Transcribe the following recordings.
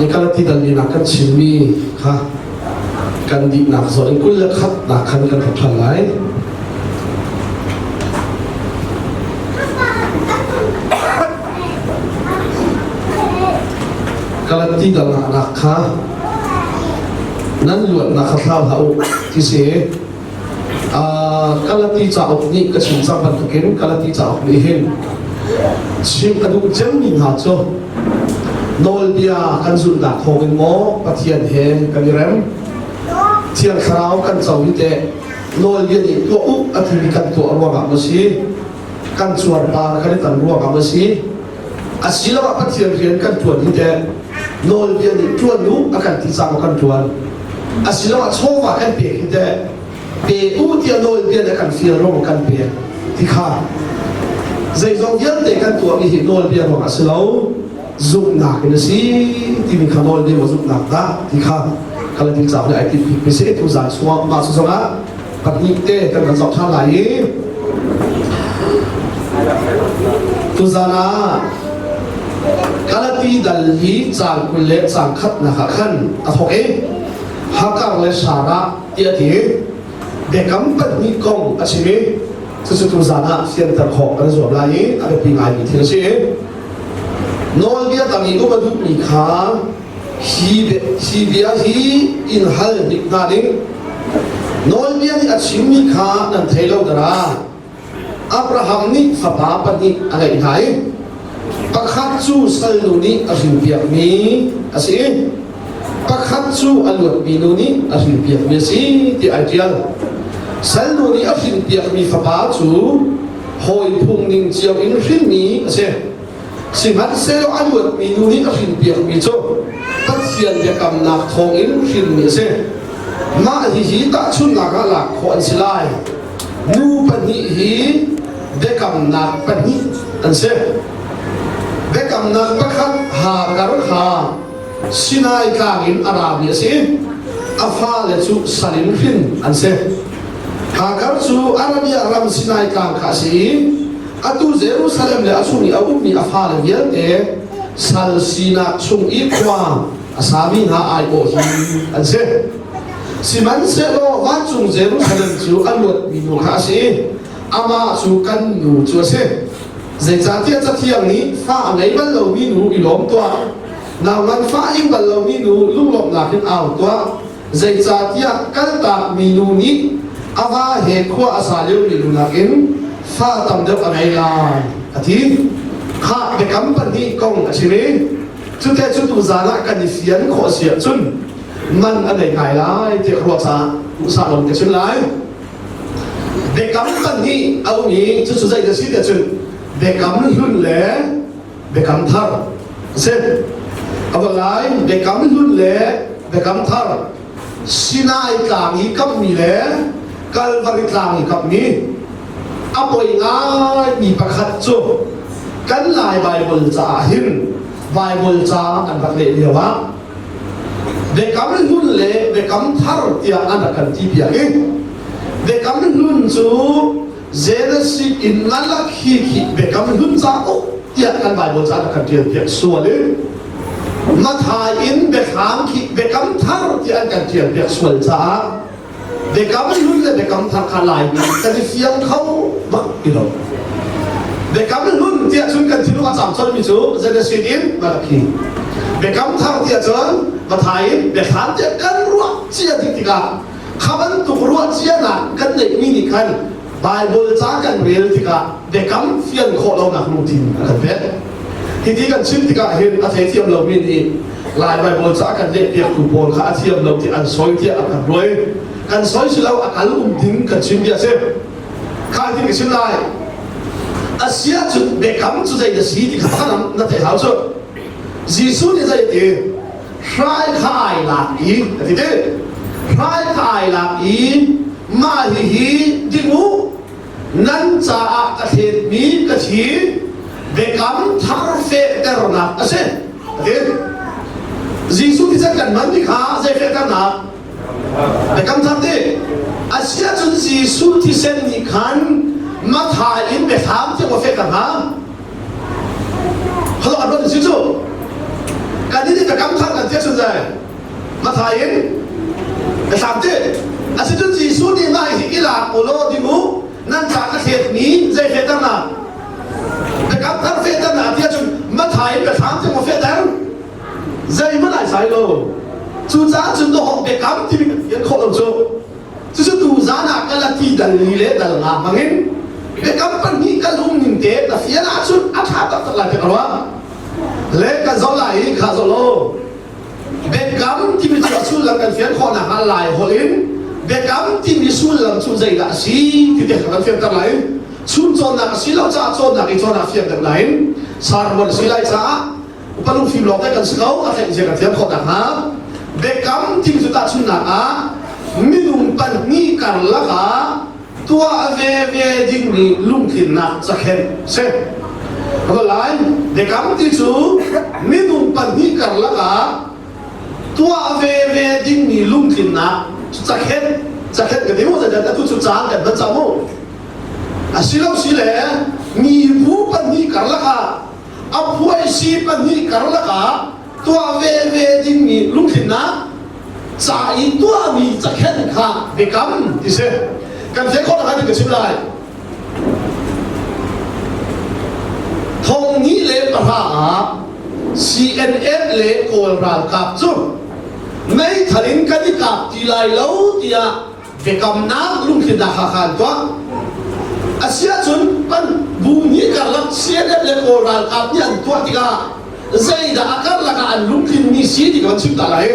Ni Galati dal linak kan chimmi kha kan dihnak zawn in 21nak khan kan thawk ṭhan lai. Galati dal ngahnak kha nan luatnak kha thlau hlah u ti si. Galati cauk nih ka chim cang bantukin Galati cauk nih hin chim ka duh cemmi hna cu nawlbia kan zulhnak thawngin maw Pathian he kan i rem Thiang Thlarau kan co hi teh nawlbia nih tuah u a timi kan tuah ruangah maw si kan cuarpar kan i tan ruangah maw si asiloah Pathian rian kan ṭuan hi teh nawlbia nih ṭuan u a kan ti caah maw kan ṭuan asiloah chawva kan pek hi teh pe u tiah nawlbia nih a kan fial ruang kan pek ti kha zeizong vialte kan tuahmi hi nawlbia ruangah si lo zumhnak in a si timi kha nawlbia maw zumhnak dah ti kha Galatin cauk nih ai tinh bikmi si tu zan chungah mah cu zongah pahnih te kan kan zoh ṭhan lai i tuzan ah Galati dal hi caang 20 le caang khatnak ah khan a thawk i Hakar le Sarah ti a ti biakam pahnih kong a chim i cucu tuzan ah fianter khawh kan zuam lai i a biapi ngaimi thil a si. Nawlbia tang i um a duhmi kha Hi bia hi in hal hnik hna ding. Nawlbia nih a chimmi kha nan thei lo dara. Abraham nih fapa pahnih a ngeih hna i pakhat cu salnu nih a hrinpiakmi a si i pakhat cu a luatmi nu nih a hrinpiakmi a si ti ai ṭial. Salnu nih a hrinpiakmi fapa cu hawi phung ning cio in hrinmi a si. Sihmanhsehlaw a luatmi nu nih a hrinpiakmi cu Pathian biakamnak thawngin hrinmi a si. Mah hihi tahchunhnak ah lak khawh an si lai. Nu pahnih hi biakamnak pahnih an si. Biakamnak pakhat Hagar kha Sinai tlang in a rami a si. A fale cu sal in hrin an si. Hagar cu Arabia ram Sinai tlang kha a si i atu Jerusalem le a chung i a ummi a fale vialte sal sinak chung i khua a sami hna aiawh hi an si. Sihmanhsehlaw vancung Jerusalem cu a luatmi nu kha a si i amah cu kan nu cu a si. Zeicahtiah Cathiang nih fa a ngei bal lomi nu i lawm tuah, nau nganfah ing bal lomi nu lunglawmhnak in au tuah, Zeicahtiah kaltakmi nu nih a va he khua a sa liomi nu nakin fa tam deuh a ngei lai a ti. Khah biakam pahnih kong a chim i cute cu tuzaan ah kan i fian khawh si ahcun man a nei ngai lai tiah ka ruah caah duhsah lo ka chim lai. Biakam pahnih a um i cucu zei a si tiah cun biakam hlun le Biakam Thar a si. A va lai Biakam Hlun le Biakam Thar Sinai tlang i kamhmi le Kalvari tlang i kamhmi a poi ngaimi pakhat cu kan Lai Baibal caah hin Baibal ca an rak leh lio ah Biakam Hlun le Biakam Thar tiah an rak kan ti piak i Biakam Hlun cu Genesis in Malakhi khi biakam hlun cauk tiah kan Bible ca kan ṭial piak sual in Mathai in biathlam khi biakam thar tiah an kan ṭial piak sual caah biakam hlun le biakam thar kha Laimi kan i fiang kho bak ti lo. Biakam hlun tiah cun kan thinlung a cam colmi cu Genesis in Malakhi. Biakam thar tiah cun Mathai in biathlam tiah kan ruah cia dih tikah Kha bantuk ruahcianak kan neihmi nih khan Baibal ca kan rel tikah biakam fian khawh lonak lungthin a kan pek. Hiti kan chim tikah hin a theithiam lomi nih Lai Baibal ca kan lehpiaktu pawl kha a thiam lo ti an soi tiah a kan ruai. Kan soi si lo a kal um ding kan chim bia si. Kha ti ka chim lai. Asia cun biakam cu zei na si ti kha na theih hau cu. Jesuh nih zei ti hrai kha ai lak i a ti ti hrai kha ai lak i mah hihi ding u nan caah ka thletmi ka thi biakam thar fehternak a si a ti Jesuh thisen kan hmanmi kha zei fehternak biakam thar ti asiahcun Jesuh thisen nih khan Mathai in biathlam tiang a fehter hna Halo an si cu. Kan nih biakam thar kan tiah cun zei? Mathai in biathlam ti. Asicun Jesuh nih mah hi i lak u law ding u nan ca ka thletmi zei fehternak? Biakam thar fehternak tiah cun Mathai in biathlam ti maw fehter? Zeihmanh ai sai lo. Cucaah cun dawhawk biakam timi kan fian khawh lo cu. Cucu tu zan ah kal a ti dal li le dal nga hmangin biakam pahnih kal um ning te na fian ahcun a ṭha taktak lai ka ruah. Le kan zoh lai i kha zoh law biakam timi cu a sullam kan fian khawh nakhnga lai holh in biakam timi sullam cu zeidah a si ti te kha kan fianter lai. Chun cawnnak a si lo caah cawnnak i cawn ah fian deuh nain sarmuan a si lai caah upa lungfim lawng te kan si ko a theih zia kan thiam khawh nakhnga biakam timi cu tahchunhnak ah minung pahnih karlak ah tuah veve dingmi lungtlinnak cakhenh si. Lai biakam ti cu minung pahnih karlak ah tuah veve dingmi lungtlinnak cakhenh cakhenh ka ti mu zeidah atu cu caan kan hman cang mu asilo si le mibu pahnih karlak ah a phuaisi pahnih karlak ah tuah veve dingmi lungtlinnak ca i tuahmi cakhenh kha biakam ti si. Kan theih khawh nakhnga ka chim lai. Thong ni le pahra ah CNN le Kawl ralkap cu meithal in kan i kap ti lai lo tiah biakamnak lungtlinnak kha khan tuah. Asiahcun kan bu nih karlak CNN le Kawl ralkap nih an tuah tikah zeidah a karlak ah an lungtlinmi si ti kan chim ta lai.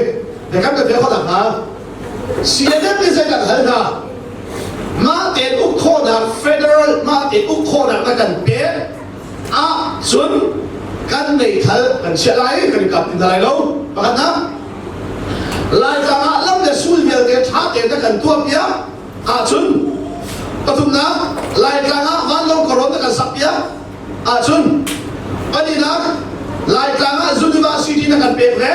Biakam ka pek khawh hnga. CNN nih zeidah hal hna? Mah tein uk khawhnak federal mah tein uk khawhnak na kan pek ahcun kan meithal kan chiah lai kan i kap ti lai lo. Pakhatnak Laitlang ah lam le sul vialte ṭha tein na kan tuahpiak ahcun pathumnak Laitlang ah vanlawng khuaruan na kan sakpiak ahcun palinak Laitlang ah university na kan pek ve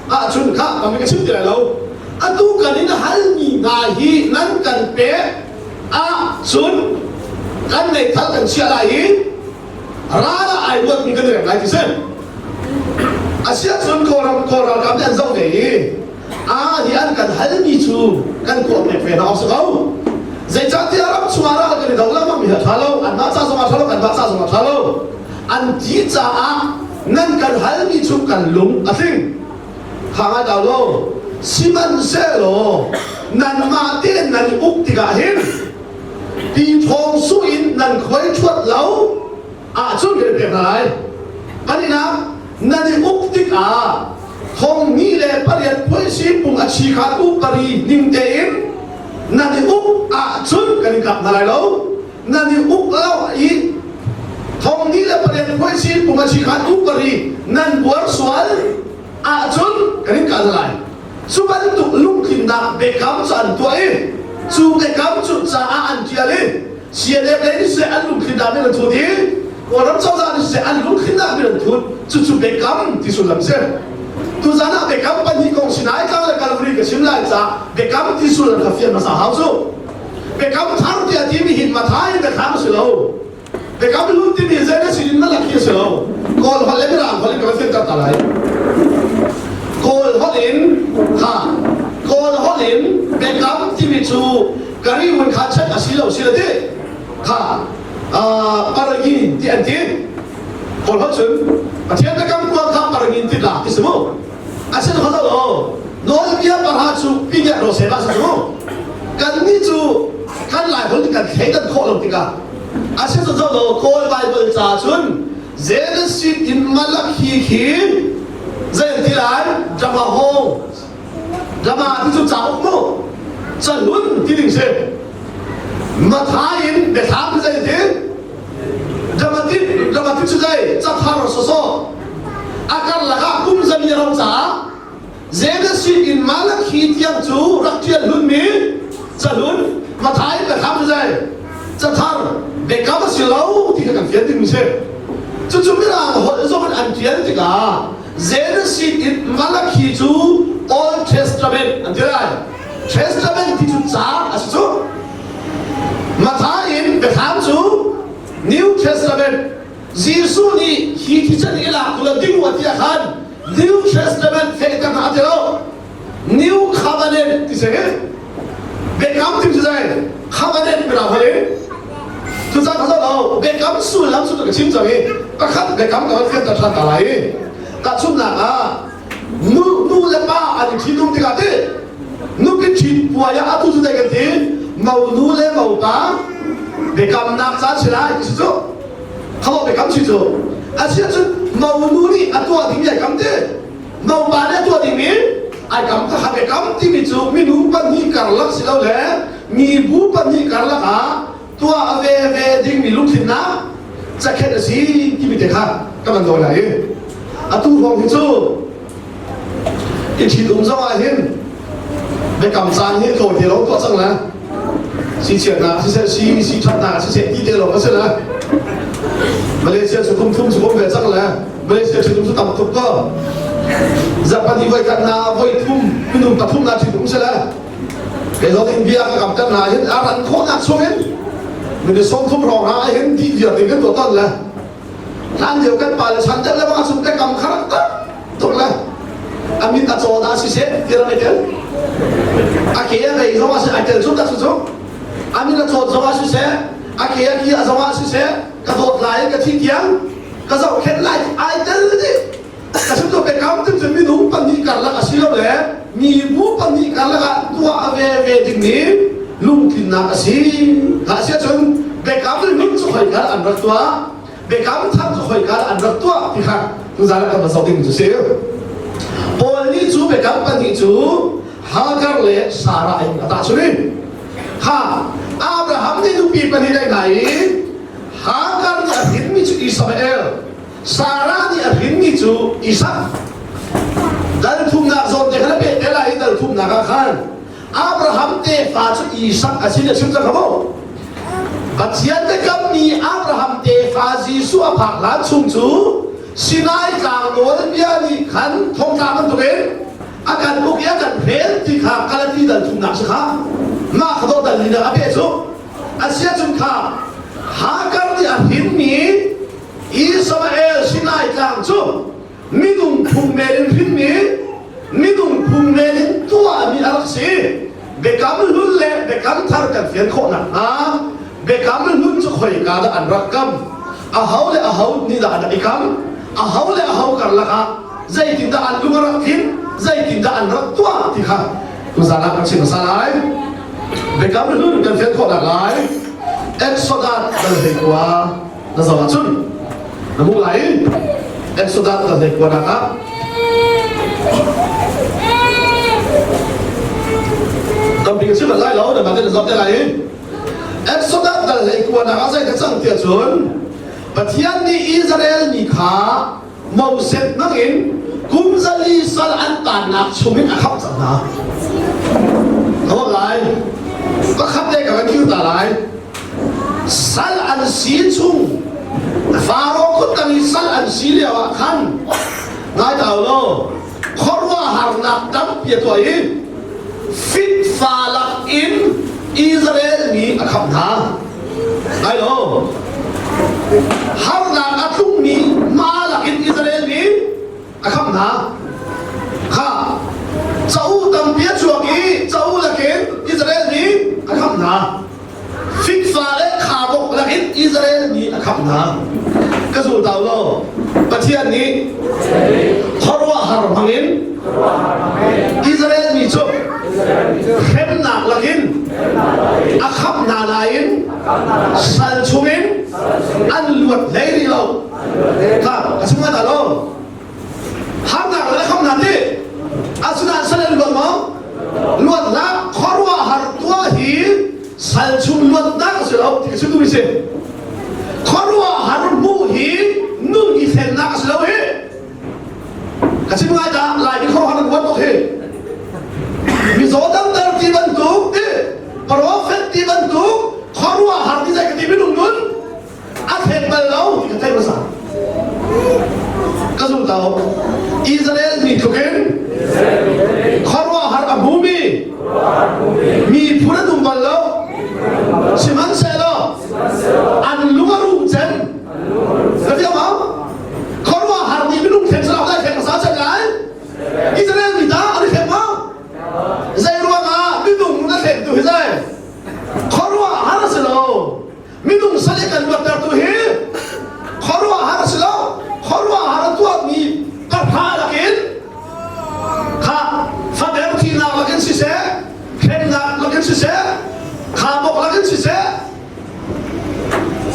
ahcun kha kam ka chim ti lai lo atu kan in halmi hna hi nan kan pek ahcun kan meithal kan chiah lai i ral ah ai ruatmi kan i rem lai ti si asiahcun kawlram kawl ralkap nih an zoh ve i a hi an kan halmi cu kan tuah pek ve hna awk si ko zeicahtiah ram chungah ral kan i do lengmang mi hi a ṭha lo anmah ca zongah ṭha lo kanmah ca zongah ṭha lo an ti caah nan kan halmi cu kan lung a tling kha ngai dah lo sihmanhsehlaw nanmah tein nan i uk tikah hin Ti thawng su in nan khoi ṭhuat lo ahcun kan i pek hna lai. Palinak, nan i uk tikah thong hnih le pariat phuaisi pung a chi kha u pari ning tein nan i uk ahcun kan in kap hna lai lo. Nan i uk lo i thong hnih le pariat phuaisi pung a chi kha u pari nan buar sual ahcun kan in kal lai. Cu bantuk lungtlinnak biakam cu an tuah i cu biakam cu caah an ṭial i CNF lei nih siseh an lungtlinnak min an thut i Kawlram cozah nih siseh an lungtlinnak min an thut cucu biakam ti sullam si. Tuzan ah biakam pahnih kong Sinai tlang le Calvary ka chim lai caah biakam ti sullam kha fian hmasa hau cu. Biakam thar tiah timi hi Mathai in biathlam a si lo. Biakam hlun timi zei na sinin na lak hi a si lo. Kawl holh le Mirang holh in ka van fianter ta lai. Kawl holh in ha Kawl holh in biakam timi cu kari mun kha chet a si lo si la ti kha paragin ti an ti. Kawl holh cun Pathian biakam kuang kha paragin ti la ti si mu. A sin kho lo nawlbia parha cu pinya ro se ba sa cu kan nih cu kan lai holh kan thleidan khawh lo tikah a si cu lo Kawl Bible ca cun Genesis in Malakhi khi zei an ti lai drama ho drama ti cu cauk mu cahlun ti ding si Mathai in biathlam zei ti Dramatic dramatic cu zei cathar sawsawh a karlak ah kum zali a ro caah Genesis in Malakhi tiang cu rak ṭial hlunmi cahlun Mathai biathlam cu zei cathar biakam a si lo ti kha kan fian ding si cucu mirang holh zong in an ṭial tikah Genesis in Malakhi cu Old Testament an ti lai Testament ti cu ca a si cu Mathai in biathlam cu New Testament Jesuh nih hi thisen i lak tu le ding u a ti ah khan. New Testament fehter hna ti lo. New Covenant ti si. Biakam ti si zei? Covenant bia hoi. Cucaah ka zoh lo. Biakam sullam cu ka chim cang i pakhat biakam ka van fianter ṭhan ta lai i tahchunhnak ah nu nu le pa an i ṭhitum tikah ti nupi ṭhit puai ah atu cu zei kan ti monu le mopa biakamnak caan si lai ti si cu khawh biakam si cu a si ahcun monu nih a tuah dingmi ai kam ti mopa nih a tuah dingmi ai kam ka biakam timi cu minung pahnih karlak si lo le mibu pahnih karlak ah tuah ve ve dingmi lungthinnak cakhenh a si timi te kha ka van dawi lai i atu hrawng hi cu i ṭhitum zong ah hin biakam caan hi tlawi te lo tuah cang la si chiatnak siseh si si ṭhatnak siseh ti te lawng a si la Malaysia cu kum thum cu kum ve cang le Malaysia ṭhitum cu tam tuk ko Japan i voi khat na voi thum minung pathum na ṭhitum si le kei zong in bia ka kamter hna hin a ran khawhnak chungin minute 30 hrawng ah hin dih viar ding kan tuah ton le hlan lio kan pa le chan deuh le bang ahcun ka kam kha rak tak tuk le a mit a caw dah siseh ti ram ai tel a ke a vei zong ah a tel cu tak cu a mit a cawt zong ah siseh a ke a ki a zong ah siseh ka dawt lai ka thi tiang ka zohkhenh lai ai tel dih ka chim tu biakam tim cu minung pahnih karlak a si lo le mibu pahnih karlak ah tuah a ve ve dingmi lungtlinnak a si. Kha si ahcun biakam hlun cu khoika an rak tuah biakam thar cu khoika an rak tuah ti kha tuzaan ah kan va zoh ding cu si. Paul nih cu biakam pahnih cu Hagar le Sarah in a tahchunh i kha Abraham nih nupi pahnih a hna i Hagar nih a hrinmi cu Ismael Sarah nih a hrinmi cu Isak. Dal thumnak zawn te khan a peh te lai i dal thumnak ah khan Abraham tefa cu Isak a si a chim cang kha mu. Pathian biakammi Abraham tefa Jesuh a phak hlan chung cu Sinai tlang nawlbia nih khan thongtla bantukin a kan uk i a kan hren ti kha Galati dal thumnak si kha mah kha dawh dal ni a peh cu a sia cun kha Hagar nih a hrinmi Israel Sinai tlang cu minung phung men in hrinmi minung phung men in tuahmi a rak si. Biakam hlun le biakam thar kan fian khawh nakhnga biakam hlun cu khoika dah an rak kam aho le aho nih dah an rak i kam aho le aho karlak ah zeitindah an lung a rak thin zeitindah an rak tuah ti kha tuzaan ah kan chim hmasa lai biakam hlun kan fian khawh nak lai Exodus dal hlei kua na zoh ahcun na hmuh lai i Exodus dal hlei kua nak ah tampi ka chim lai lo na mah zoh te lai i Exodus dal hlei kua nak ah zei ka cang tiah cun Pathian nih Israel mi kha Moses hmangin kum zali sal an tannak chungin a khamh cang hna. Ka lai. Pakhat te ka kan thil ta lai. Sal an si chung Faro kut tang i sal an si lio ah khan ngai ta law khuaruahharnak tampi a tuah i fitfa lak in Israel mi a khamh hna. Ngai lo. Harnak a tlungmi hma lakin Israel mi a khamh hna. Kha ca-u tampi a chuak i ca-u lakin Israel mi a khamh hna. Fikfa le khabok lakin Israel mi a khamh hna. Ka zul tau lo. Pathian nih khuaruahhar hmangin Israel mi cu hremnak lakin a khamh hna nain sal chungin an luat hlei rih lo. Kha a chung ah dah lo. Harnak le khamh hna ti. Asinain sal an luat maw? Luatnak khuaruahhar tuah hi sal chung luatnak a si lo ti ka chim duhmi si. Khuaruahhar hmuh hi nun i thlennak a si lo hi. Ka chim ngai dah Laimi khuaruahhar nan huat tuk hi. Mizaw damter ti bantuk ti prophet ti bantuk khuaruahhar ti zei ka ti minung nun a thlen bal lo ti ka theih hmasa. Ka zum tau. Israel mi tluk in khuaruahhar a hmumi miphun an um bal lo. Sihmanhsehlaw an lung a ruh cem. Ka fiang mau? Khuaruahhar nih minung thlen salah lai thlen hmasa cem lai. siseh, hrennak lakin siseh, khamok lakin siseh,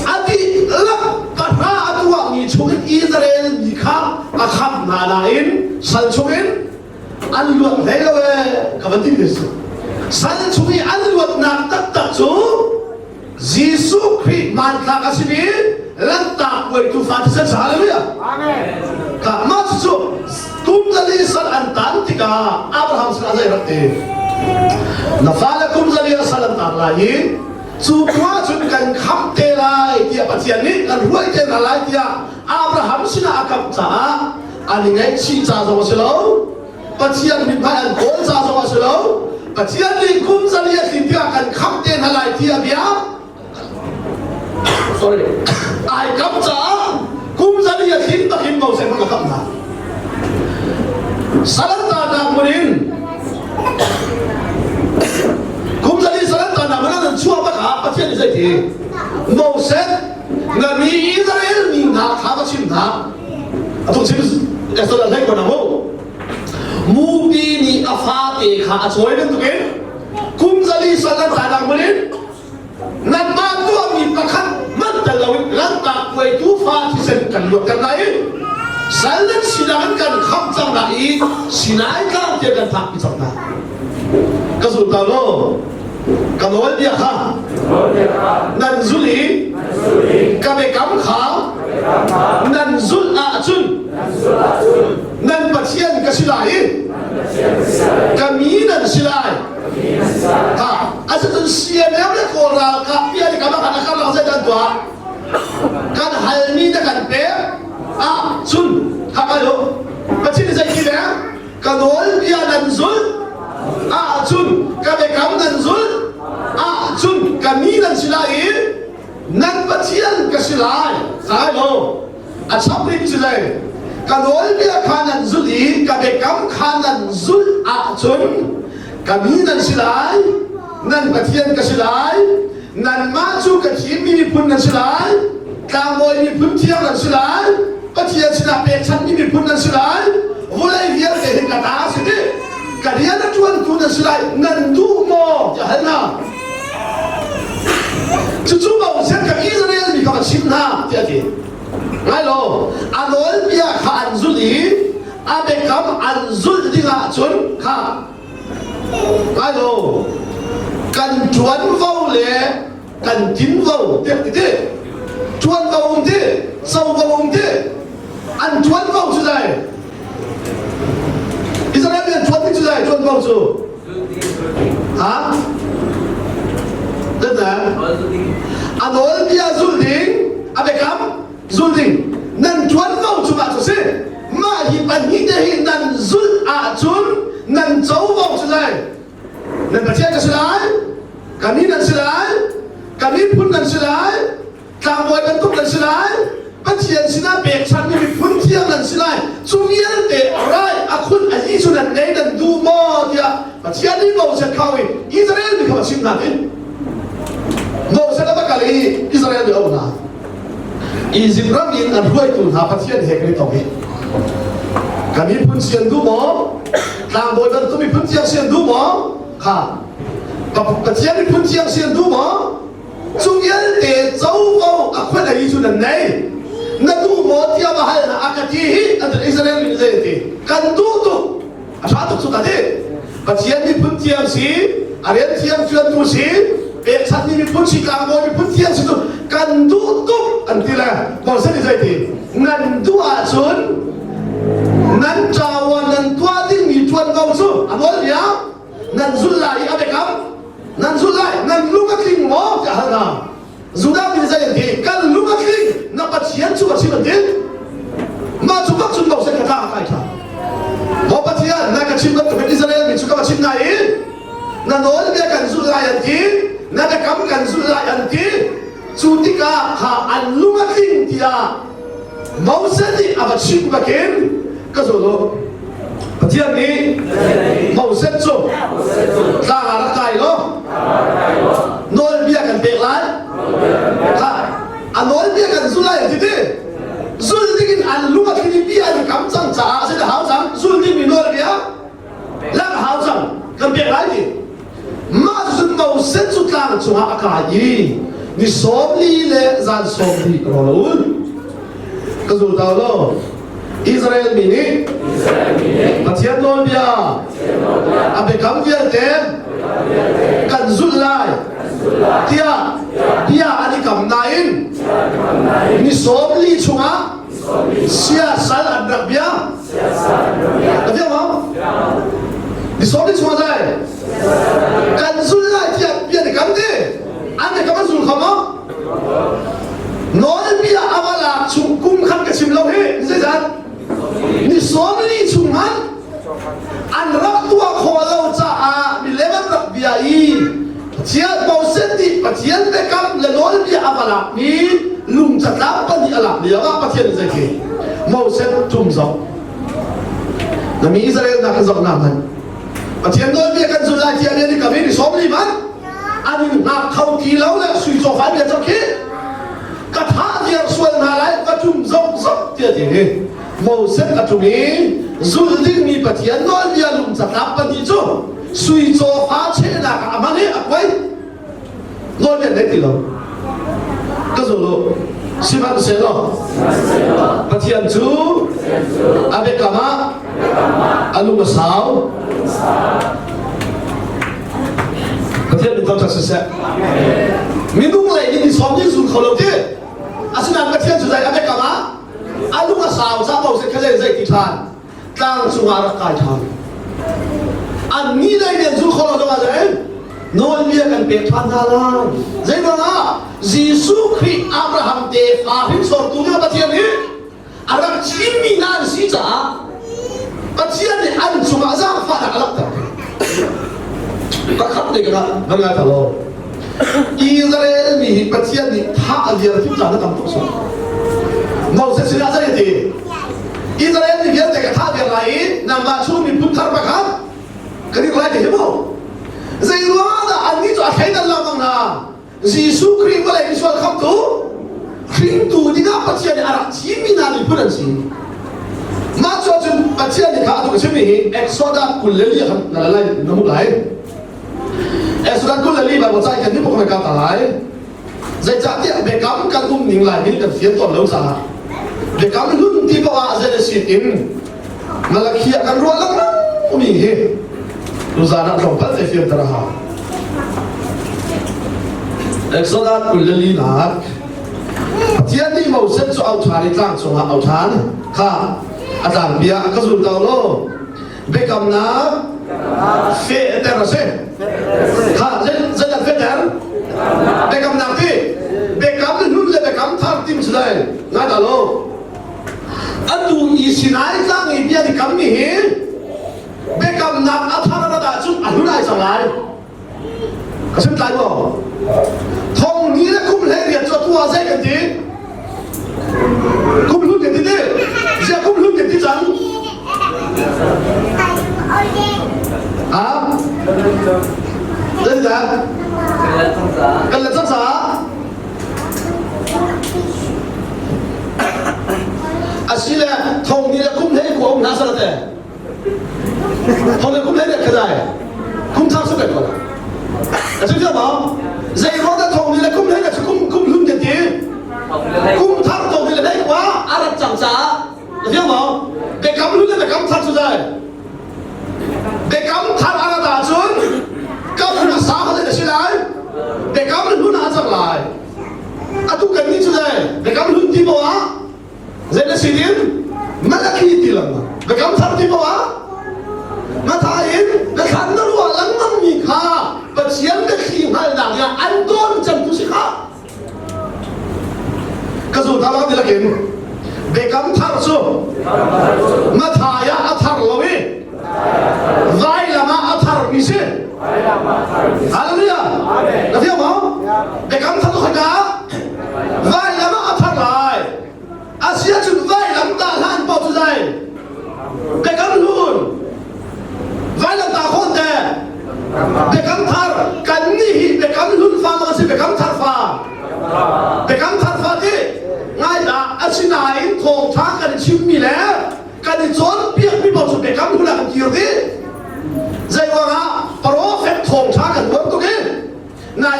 a dihlak pahra a tuahmi chungin Israel mi kha a khamh hna nain sal chungin an luat hlei lo ee ka van ti ve si. Sal chung i an luatnak taktak cu Jesuh Khrih hmanthlak a simi Lanhtak puai tuufa thisen sa hallelujah. Amen. Ka mah cu kum zali sal an tan tikah Abraham sinah zei rak ti na fale kum zali ah sal an tan lai i cu khua cun kan khamh te lai tiah Pathian nih kan hruai te hna lai tiah Abraham sinah a kamh caah an i ngaihchih ca zong a si lo Pathian mithmai an kawl ca zong a si lo. Pathian nih kum zali a tlin tikah kan khamh te hna lai ti a bia sorry ai kam caah kum zali a tlin takin Moses hmang a kamh hna. Salantanak hmun in kum zali salantanak hmun an chuah bak ah Pathian nih zei ti Moses na mi Israel mi hna kha va chim hna atu chim Exodus hlei ko na mu mupi nih a fate kha a cawi bantukin kum zali sal nan tainak hmun in nanmah tuahmi pakhat man tel loin lanhtak puai tuufa thisen kan luatter lai i sal nan sinak in kan khamh cang hna i Sinai tlang tiang kan phakpi cang hna ka zul ta law ka nawlbia kha nan zulh i ka biakam kha nan zulh ahcun nan Pathian ka si lai i ka mi nan si lai. Ha, asicun CNF le Kawl ralkap bia nih kama kan akar lang zeidah an tuah? Kan halmi na kan pek ahcun ha ayo Pathian nih zei ti le ka nawlbia nan zulh ahcun ka biakam nan zulh ahcun ka mi nan si lai i nan Pathian ka si lai sai lo a chap rih cu zei ka nawlbia kha nan zulh i ka biakam kha nan zulh ahcun ka mi nan si lai nan Pathian ka si lai nanmah cu ka thimmi miphun nan si lai tlangbawi miphun thiang nan si lai Pathian sinah pekchanhmi miphun nan si lai vawlei vialte hi ka ta a si dih ka rian a ṭuantu nan si lai nan duh maw tiah hal hna cucu Moses ka Israel mi kha va chim hna tiah a ti ngai law a nawlbia kha an zulh i a biakam an zulh dingah cun kha Ngai lo. Kan ṭuanvo le kan tinvo tiah ti ti. Ṭuanvo um ti, covo um ti. An ṭuanvo cu zei? Israel mi an ṭuan ding cu zei? Ṭuanvo cu? Ha? Zeizah? A nawlbia zulh ding, a biakam zul ding nan ṭuanvo cungah cu si mah hi pahnih te hi nan zulh ahcun nan covo cu lai nan Pathian ka si lai ka mi nan si lai ka miphun nan si lai tlangbawi bantuk nan si lai Pathian sinah pekchanmi miphun thiang nan si lai cu vialte rai a khun a hi cu nan nei nan duh maw tiah Pathian nih Moses khau i Israel mi kha va chim hna tin Moses a va kal i Israel mi a um hna Izipt ram in an hruaitu hna Pathian he kan i tong i ka miphun si an duh maw? Tlangbawi bantuk miphun thiang si an duh maw? Kha Pathian miphun thiang si an duh maw? Cu vialte covo a khuan ei cu nan nei. Na duh maw tiah va hal hna a ka ti hi an Israel mi zei ti kan duh tuk A ṭha tuk cu ka ti. Pathian miphun thiang si, a rian thiang ṭuantu si, pekchanhmi miphun si, tlangbawi miphun thiang si cu kan duh tuk an ti le Moses nih zei ti? Nan duh ahcun nan ṭawan nan tuah dingmi ṭuanvo cu a nawlbia nan zulh lai i a biakam nan zulh lai nan lung a tling maw tiah hal hna. Judah mi zei an ti? Kan lung a tling, na Pathian cu a chim an ti. Mah cu bak cun Moses kha tlang a kai ṭhan. Maw Pathian, na ka chim bantukin Israel mi cu ka va chim hna i na nawlbia kan zulh lai an ti, na biakam kan zulh lai an ti. Cu tikah kha an lung a tling tiah Moses nih a va chim bakin ka zul u. Pathian nih Moses cu tlang ah rak kai law nawlbia kan pek lai. Kha a nawlbia kan zul lai an ti ti. Zul ding in an lung a tling i bia an kam cang caah a si hau cang. Zul ding mi nawlbia lak a hau cang. Kan pek lai ti. cu tlang cungah a kai i ni 40 le zan 40 rawl a ul. Ka zul ta law Israel mi nih Pathian nawlbia a biakam vialte kan zulh lai tiah bia an i kam nain ni 40 chungah siasal an rak bia. Ka fiang maw? Ni 40 chungah zai kan zulh lai tiah bia an i kam ti. An biakam an zul kho maw? Nawlbia a va lak chung kum khat ka chim lo hi zeizat ni 40 chung hmanh an rak tuah khawh lo caah milem an rak bia i Pathian Moses nih Pathian biakam le nawlbia a va lakmi lung catlap pahnih a lak lio ah Pathian nih zei Moses tum zoh na mi Israel hna kan zoh hna hmanh Pathian nawlbia kan zul lai tiah ni kam i ni 40 hmanh an in hngak kho ti lo le sui cawfa bia cak khi ka thah viar sual hna lai ka tum zok zok tiah ti hi Moses a tum i zul dingmi Pathian nawlbia lung catlap pahnih cu sui cawfa chehnak ah a hman i a kuai nawlbia nei ti lo ka zul u sihmanhsehlaw Pathian cu a biakam ah a lung a sau Pathian min thangṭhat siseh. Minung lei nih ni sawm nih zul kho lo ti. Asinain Pathian cu zei a biakam ah a lung a sau ca Moses kha zei zei ti ṭhan tlang cungah rak kai ṭhan. Annih lei nih an zul kho lo zongah zei nawlbia kan pek ṭhan hna lai. Zei ruangah Jesuh Khrih Abraham tefa hringsortu nih Pathian nih a rak thimmi hna an si caah Pathian nih an cungah zaangfahnak a langhter. Pakhat te ka van ngai law. Israel mi hi Pathian nih thah a liar thim caan a tam tuk sual. Moses sinah zei a ti? Israel mi vialte ka thah viar lai i nangmah chung miphun thar pakhat ka dik lai ti hi mu. Zei ruangah dah annih cu a thleidan lengmang hna? Jesuh Khrih vawlei misual khamtu hringtu dingah Pathian nih a rak thimmi hna miphun an si. Mah cu ahcun Pathian nih kha a tuk chimmi hi Exodus 24 khan na la lai na hmuh lai. Exodus 24 Bible ca kan ni pok ka ta lai. Zeicahtiah biakam kan um ning lai min kan fian tawn lo caah biakam hlun ti paoh ah zei in Malakhi ah kan ruah lengmang mi hi tuzaan ah tlawmpal te fianter a hau. Exodus 24nak Pathian nih Moses cu au ṭhan i tlang cungah au ṭhan kha a tlang bia ka zul to lo biakamnak fehter a si kha zeidah fehter biakamnak ti biakam hlun le biakam thar tim si lai ngai ta lo Atu i Sinai tlang i bia i kammi hi biakamnak a thar a rat ahcun a hlun ai cang lai. Ka sim tlai maw? Thong ni le kum 18 cu atu ah zei kan ti? Kum hlun kan ti ti? Ziah kum hlun kan ti cang? Ha? Zeidah? Kan let cang caah Asile thong ni le kum hlei ku um hna sala te. Thong le kum hlei le khazai. Kum thar su kai ko. A chu ma? Zei ro da thong ni le kum hlei le kum kum hlun ke ti. Kum thar thong ni le hlei kwa arat cang ca. A fiang ma? Biakam hlun le biakam thar su zai. Biakam thar arat ahcun kam hmasa kha zei a si lai? Biakam hlun ah a cang lai. Atu kan nih cu zei biakam hlun ti maw ah zei na si din Malakhi ti lengmang. Biakam thar ti maw ah Mathai in na thlan na ruah lengmang mi kha Pathian biathli hngalhnak nih an dawn cemtu si kha. Ka zul ta lo ti lakin Biakam thar cu Mathai ah a thar lo i vailam ah a tharmi si. Hallelujah. Na fiang maw? Biakam thar cu khoika ah? Vailam ah a thar lai. Asiahcun vailam tah hlan paoh cu zei? Biakam hlun. Vailam tah khawh te. Biakam thar kan nih hi biakam hlun fa maw si biakam thar fa? Biakam thar fa ti ngai dah asinain thawngṭha kan i chimmi le kan i cawnpiakmi paoh cu biakam hlun ah kan kir dih. Zei ruangah prophet thawngṭha kan uar tuk i nai.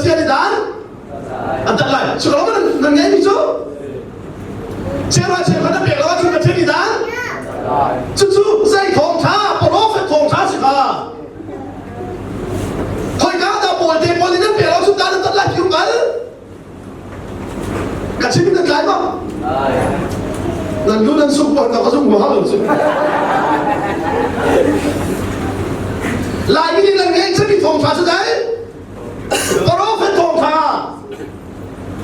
Pathian nih dan an tat lai. Cu lo nan ngeimi cu cheuhra cheukhat na pek lo ahcun Pathian nih dan cucu zei thawngṭha profet thawngṭha si kha khoika dah pawl te pawl nih nan pek lo ahcun dan an tat lai ti hngal Ka chim na tlai ma? Nan lu nan sung pon ka zung hau lo cu. Laimi nih nan ngeih cemi thawngṭha cu dai? Prophet thawngṭha.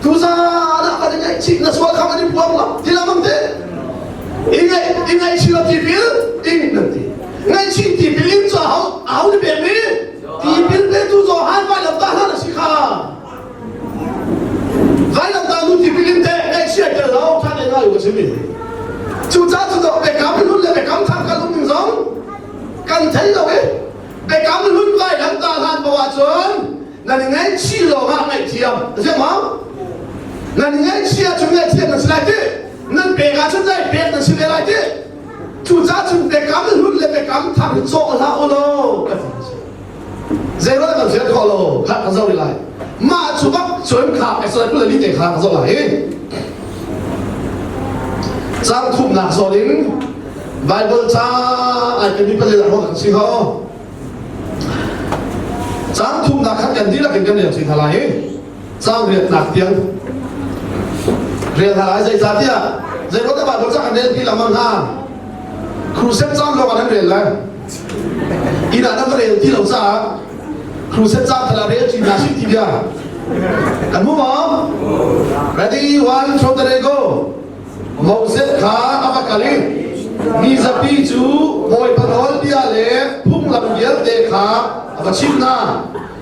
Tuzaan ah kan i ngaihchih na sual kha kan i puang la ti lamang te. I ngaih i ngaihchih lo tipil ing nan ti. Ngaihchih tipil in cu aho aho ni pek mi? Tipil petu Johan vailam tah hlan a si kha. Vailamtah nu tipil in teh ngaihchia tel lo ṭha te ngai u ka chim i. Cucaah cu biakam hlun le biakam thar kan um ning zong kan thei lo i biakam hlun vailamtah hlan paoh ahcun nan i ngaihchih lawng ah ngaihthiam a si maw? Nan i ngaihchih ahcun ngaihthiam nan si lai ti. Nan pek ahcun zei pek nan si ve lai ti. Cucaah cun biakam hlun le biakam thar hi cawh hlah u law ka ti. Zeiruang kan fian khawh lo kha kan zoh rih lai. Mah cu bak cun kha Exodus 24 te kha kan zoh lai. Cang thumnak zawn in Bible ca ai kan mi pali lang kan si ho. Cang thumnak khat kan dihlak in kan rel chin hna lai. Cang riatnak tiang rel hna lai zeicahtiah zeiruang dah Bible ca kan rel pi lengmang hna. Crusade caan lawng ah nan rel lai. Inn ah nan va rel ti lo caah crusade caan kha rel ti hna sih ti bia. Kan hmu maw? Ready, one, two, three, go. Moses kha a va kal i mi zapi cu Bawipa nawlbia le phunglam vialte kha a va chimh hna.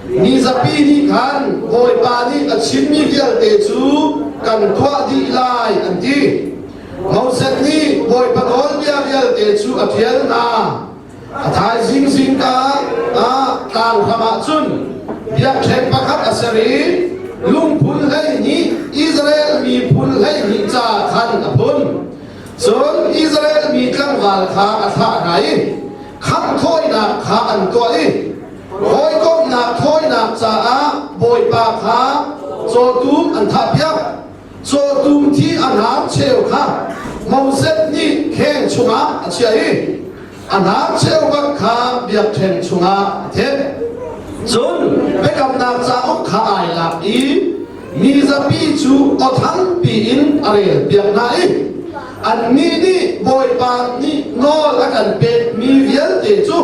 Mi zapi nih khan Bawipa nih a chimmi vialte cu kan tuah dih lai an ti. Moses nih Bawipa nawlbia vialte cu a ṭial hna. A thaizing zingka ah tlanghram ah cun biakṭheng pakhat a ser i lungphun 12 Israel miphun 12 ca khan a phun. Cun Israel mi tlangval kha a thlah hna i khangh thawinak kha an tuah i hawikomhnak thawinak caah Bawipa kha cawtum an thahpiak. Cawtum thi a hnarcheu kha Moses nih kheng chungah a chiah i a hnarcheu bak kha biakṭheng chungah a theh. Cun biakamnak cauk kha ai lak i mi zapi cu aw thangpi in a relpiak hna i annih nih Bawipa nih nawl a kan pekmi vialte cu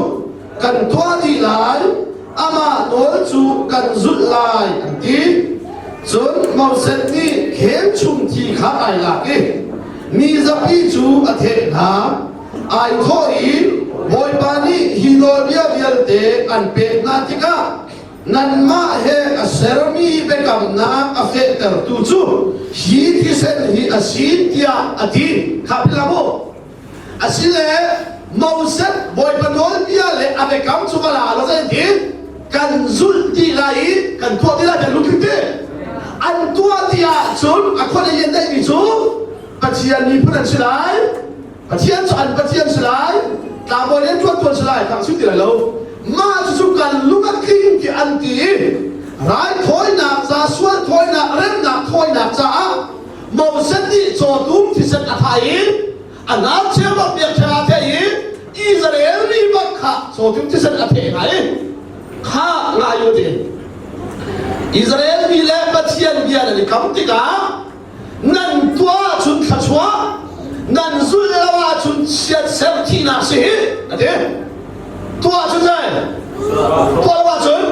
kan tuah dih lai amah nawl cu kan zulh lai an ti. Cun Moses nih kheng chung thi kha ai lak i mi zapi cu a theh hna. Ai thawh i Bawipa nih hi nawlbia vialte an pek hna tikah nanmah he a sermi biakamnak a fehtertu cu hi thisen hi a si tiah a ti. Kha philh u. Asile Moses Bawipa nawlbia le a biakam cu va la law zei kan zulh ti lai i kan tuah ti lai kan lungthin ti an tuah ti ahcun a khua le lian daihmi cu Pathian miphun an si lai Pathian cu an Pathian si lai tlangbawi le tuan tuan si lai kan chim ti lai lo mah cucu kan lung a tling ti an ti i raithawinak ca sual thawinak remnak thawinak caah Moses nih cawtum thisen a thah i a hnarcheu bak biakṭheng ah theh i Israel mi bak kha cawtum thisen a theh hna i kha ngai u ti Israel mi le Pathian bia nan i kam tikah nan tuah ahcun thluachuah nan zulh lo ahcun chiatser thihnak si hi a ti tuah ahcun zei tuah lo ahcun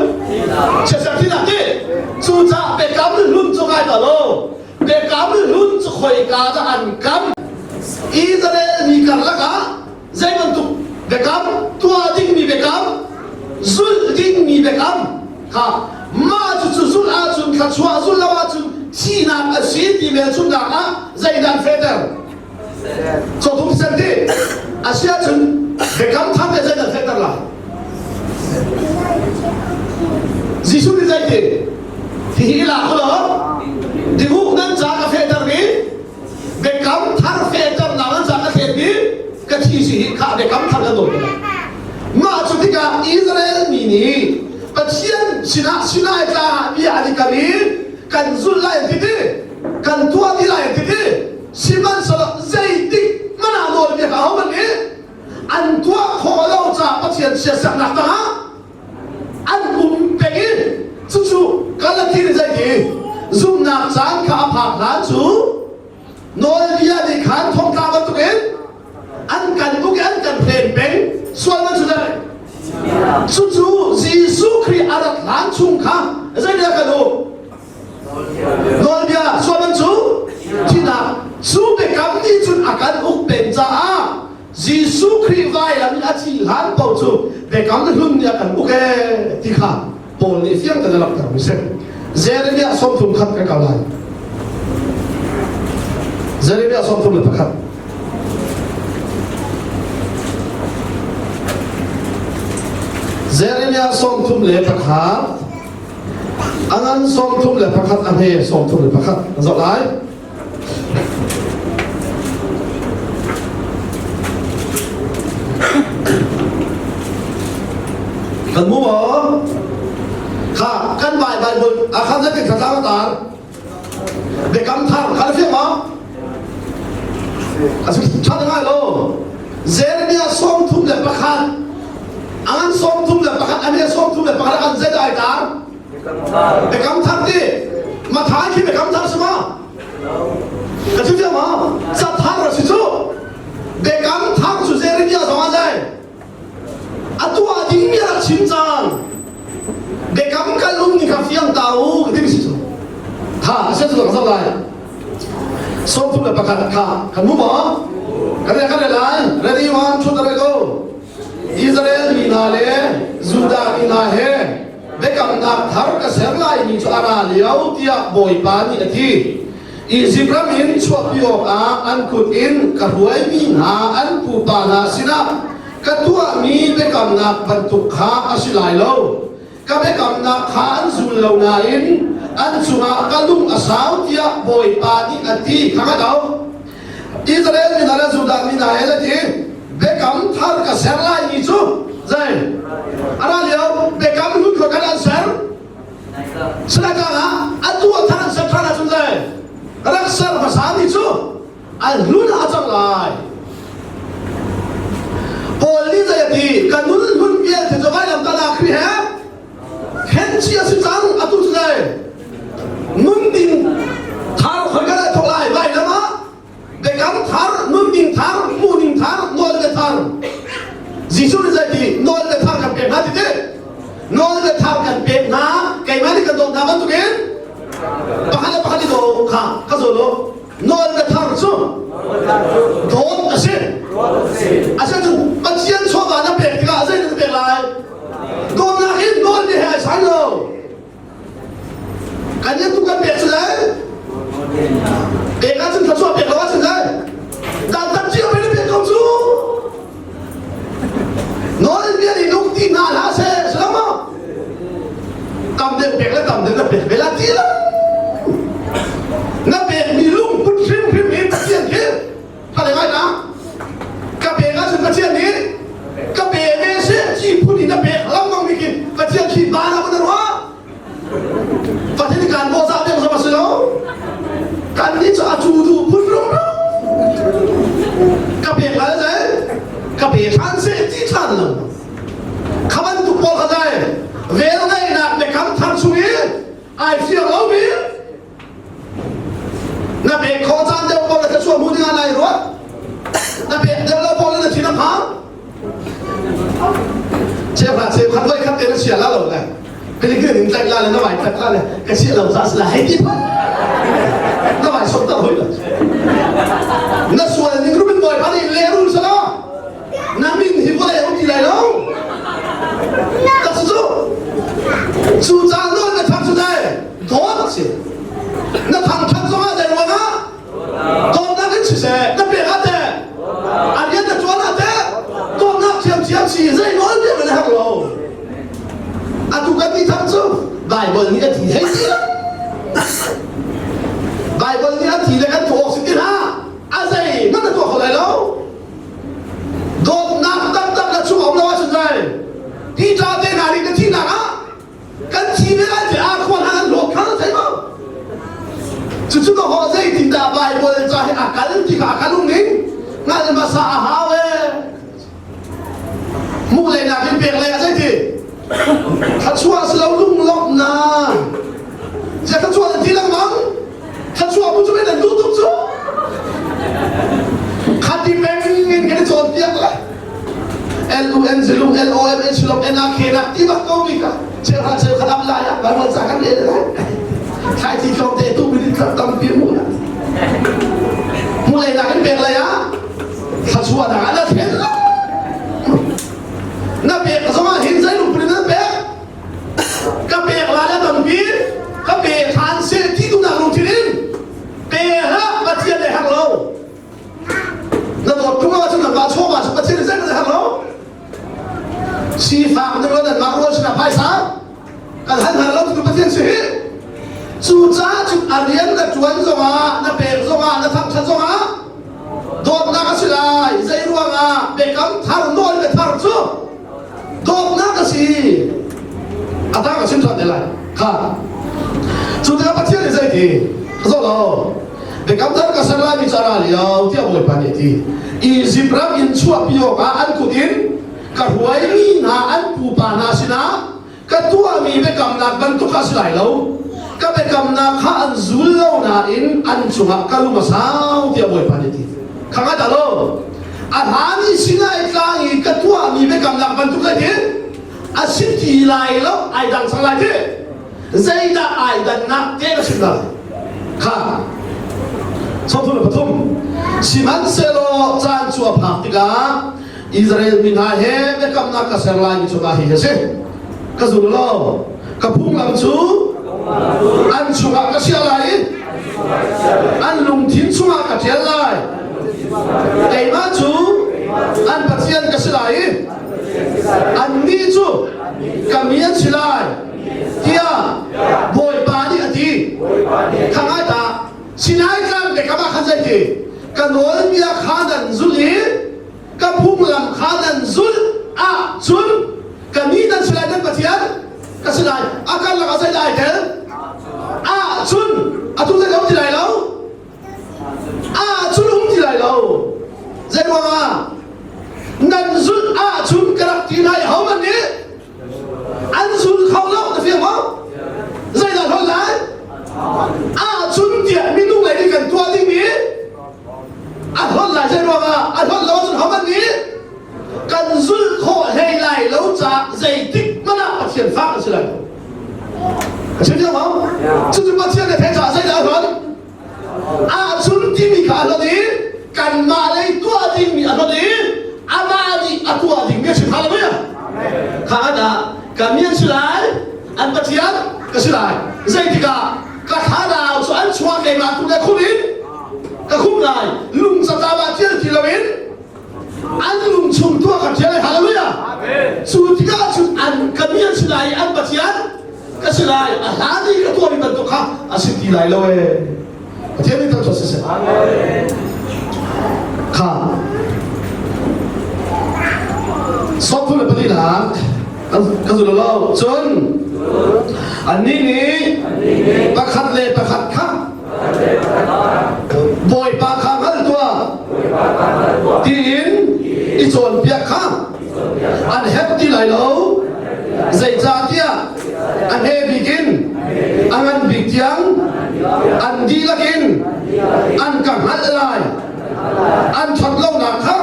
chiatser thihnak ti cucaah biakam hlun cu ngai ta lo biakam hlun cu khoika dah an kam Israel mi karlak ah zei bantuk biakam tuah dingmi biakam zulh dingmi biakam kha mah cu cu zulh ahcun thluachuah zulh lo ahcun thihnak a si ti hmelchunhnak ah zeidah an fehter Cawtum sen ti a si ahcun biakam thar le zeidah fehter lai Jesuh nih zei ti hihi i lak law dihu nan ca ka fehtermi biakam thar fehternak nan ca ka thletmi ka thi si hi kha biakam thar kan dawn mah cu tikah Israel mi nih Pathian sinah Sinai tlang ah bia an i kam i kan zulh lai an ti ti kan tuah ti lai an ti ti sihmanhsehlaw zeitik hmanh ah nawlbia kha ahohmanh nih an tuah khawh lo caah Pathian siasaknak tangah an um peng i cucu Galati nih zeiti zumhnak caan kha a phak hlan cu nawlbia nih khan thongtla bantukin an kan uk i an kan hren peng sual man cu dai cucu Jesuh Khrih a rat hlan chung kha zeidah kan uk nawlbia sual man cu thihnak cu biakam nih cun a kan uk peng caah Jesuh Khrih vailam in a thih hlan paoh cu biakam hlun nih a kan uk ee ti kha Paul nih fiang tein a langhter mi si. Jeremiah 31 kan kal lai. Jeremiah 31. Jeremiah 31 a ngan 31 a hme 31 an zoh lai. Kan mu maw? Kha kan bai Bible a khan zat kha tlang tar. Biakam thar kha na fiang maw? A tha ngai lo. Jeremiah 31 an 31 an 31 an zet ai tar. Biakam thar ti Mathai khi biakam thar si ma? Ka chim fiang ma? Cathar a si cu. Biakam thar cu Jeremiah zong a zai. A tuah dingmi a rak chim cang. Biakam kal um ni kha fiang ta u ka ti si cu. Kha a sia cu ka zoh lai. 31 kha kan mu maw? Kan le kan le lai. Ready one, two, three, go. Israel mi hna le Judah mi hna he biakamnak thar ka ser laimi cu a ra lio tiah Bawipa nih a ti. Izipt ram in chuahpi awkah an kut in ka hruaimi hna an pupa hna sinah ka tuahmi biakamnak bantuk kha a si lai lo. Ka biakamnak kha an zul lo nain an cungah ka lung a sau tiah Bawipa nih a ti. Kha ka do. Israel mi hna le Judah mi hna he a ti. Biakam thar ka ser lai mi cu zei a ra lio biakam hlun kho kan an ser Sinakang ah atu a thar an ser ṭhan ahcun zei rak ser hmasa mi cu a hlun ah a cang lai Paul nih zei a ti ka nun hlun vialte cu vailam tan ah Khrih he khenci a si cang atu cu zei nun ding thar khoi ka thok lai vailam ah Biakam thar, nunning thar, hmuhning thar, nawlbia thar. Jesuh nih zei ti nawlbia thar kan pek hna ti ti. Nawlbia thar kan pek hna, keimah nih kan dawt hna bantukin pakhat le pakhat i daw kha ka zawl u. Nawlbia thar cu dawt a si. Asinain Pathian chawva na pek tikah zei na pek lai? Dawtnak hin nawlbia he ai san lo. Kan nih tu kan pek cu lai. Pek ahcun thluachuah pek lo ahcun lai. Dantat cio pe na pek ko cu. Nawlbia nih nung ti hna hlah seh, si lo maw? Tam deuh pek le tam deuh na pek ve la ti lo. Na pekmi lungput hrimhrim hi Pathian khi Ka le ngai na. Ka pek ahcun Pathian nih ka pe ve seh ti phun in a pek lengmang mi khi Pathian khi van ah na ruah. Pathian nih kan bawh deuh zong a si lo. Kan nih cu a cu duh phun rumro. Ka pek lai le ka pe ṭhan seh ti ṭhan lo. Kha bantuk pawl kha dai vel ngeihnak biakam thar chung i ai fiang lomi Na pek khawh caan deuh pawl na thluachuah hmu dingah nai ruat. Na pek deuh lo pawl na thin a phang. Cheuhra cheukhat voi khat te na chia la lo le. Pilikri in tlaih la le na vai tlaih la le ka chia lo za sila hei ti phun. Na vai sok tar hoi lo. Na sual ning rumin bawipa nih lehrul sala. Na min hi vawlei um ti lai lo. Tak cu cu caan nawl na thang cu dai dawt si. Na thangthat zongah zei ruangah dawtnak in siseh na pek ah teh a rian na tuan ah teh dawtnak thiamthiam si zei nawl bia na herh lo. Atu kan ti thang cu Bible nih a thi hei ti lo. Bible nih a thi le kan tuah awk si ti hlah. A zei hmanh na tuah kho lai lo. Dawtnak taktak na chung a um lo ahcun lai Peter te hna nih na thihnak ah kan thi. Cucu ka haw zeitindah Baibal ca hi a kal ti kha a kal ning hngal hmasa a hau ee. Hmuh lei nakin pek lei ah zeiti? Thluachuah si lo lunglawmhnak. Ziah thluachuah nan ti lengmang? Thluachuah bu cu mei nan duh tuk cu. Khati peng in kan i cawnpiak le L U N zilung L O M N silom N A K nak ti bak ko mi ka cheuhra cheukhat am lai ah Bible ca kan rel lai. Thlaici tlawmte tu minute tampi hmuh na. Hmuh lei nakin pek lei ah thluachuahnak ah na thlen lo. Na pek zongah hin zei lungput in na pek? Ka pek la le tampi ka pe ṭhan seh ti duhnak lungthin in pe hlah Pathian le herh lo. Na dawt ṭung ahcun nangmah chawva cu Pathian nih zeihmanh a herh lo. Sifak nih nanmah rual sinah phaisa kan hal hna lo tu Pathian si hi. Cucaah cun a rian na ṭuan zongah, na pek zongah, na thangṭhat zongah dawtnak a si lai. Zei ruangah biakam thar nawl bia thar cu dawtnak a si. A tang a chim ṭhan te lai. Kha. Cu tikah Pathian nih zei ti? Ka zoh lo. Biakam thar ka ser laimi cu a ra lio tiah Bawipa nih a ti. Izipt ram in chuahpi awkah an kut in ka hruaimi hna an pupa hna sinah ka tuahmi biakamnak bantuk kha a si lai lo. Ka biakamnak kha an zul lo nain an cungah ka lung a sau tiah Bawipa nih a ti. Kha ngat lo. A hlan i Sinai tlang i ka tuahmi biakamnak bantuk zeitin a si ti lai lo, ai dang cang lai ti. Zeidah ai dannak te ka chim lai. Kha 33 Sihmanhsehlaw caan cu a phak tikah Israel mi hna he biakamnak ka ser laimi cu mah hi a si. Ka zul law ka phunglam cu an chungah ka chiah lai i an lungthin chungah ka ṭial lai. Keimah cu an Pathian ka si lai i annih cu ka mi an si lai tiah Bawipa nih a ti. Kha ngai ta, Sinai tlang biakam ah khan zeiti? Ka nawlbia kha nan zulh i ka phunglam kha nan zulh ahcun ka mi nan si lai nan Pathian ka si lai. A karlak ah zeidah ai tel? Ahcun atu zei um ti lai lo. Ahcun um ti lai lo. Zei ruangah? Nan zulh ahcun ka rak ti lai hohmanh nih an zul kho lo na fiang maw zeidah hlon lai ahcun tiah minung lei nih kan tuah dingmi a hlon lai zei ruangah a hlon lo ahcun hohmanh nih kan zulh khawh hlei lai lo caah zeitik hmanh ah Pathian fa kan si lai ka chim fiang maw cucu Pathian nih theih caah zeidah a hlon Ahcun timi kha a hlawt i kanmah lei tuah dingmi a hlawt i amah nih a tuah dingmi a si hallelujah kha dah ka mi an si lai an Pathian ka si lai zeitikah ka thlarau cu an chuah keimah tu le khum in ka khum lai lung catlau ah tial ti loin an lung chung tuah ka tial hallelujah cu tikah cun an ka mi an si lai i an Pathian ka si lai a hlan i ka tuahmi bantuk kha a si ti lai lo ee Pathian nih thangṭhat siseh kha sawmthum le palinak ka zul lo cun annih nih pakhat le pakhat kha Bawipa kha hngal tuah tiin i cawnpiak kha an herh ti lai lo zeicahtiah a hme bik in a ngan bik tiang an dihlak in an ka hngalh lai an ṭhat lonak kha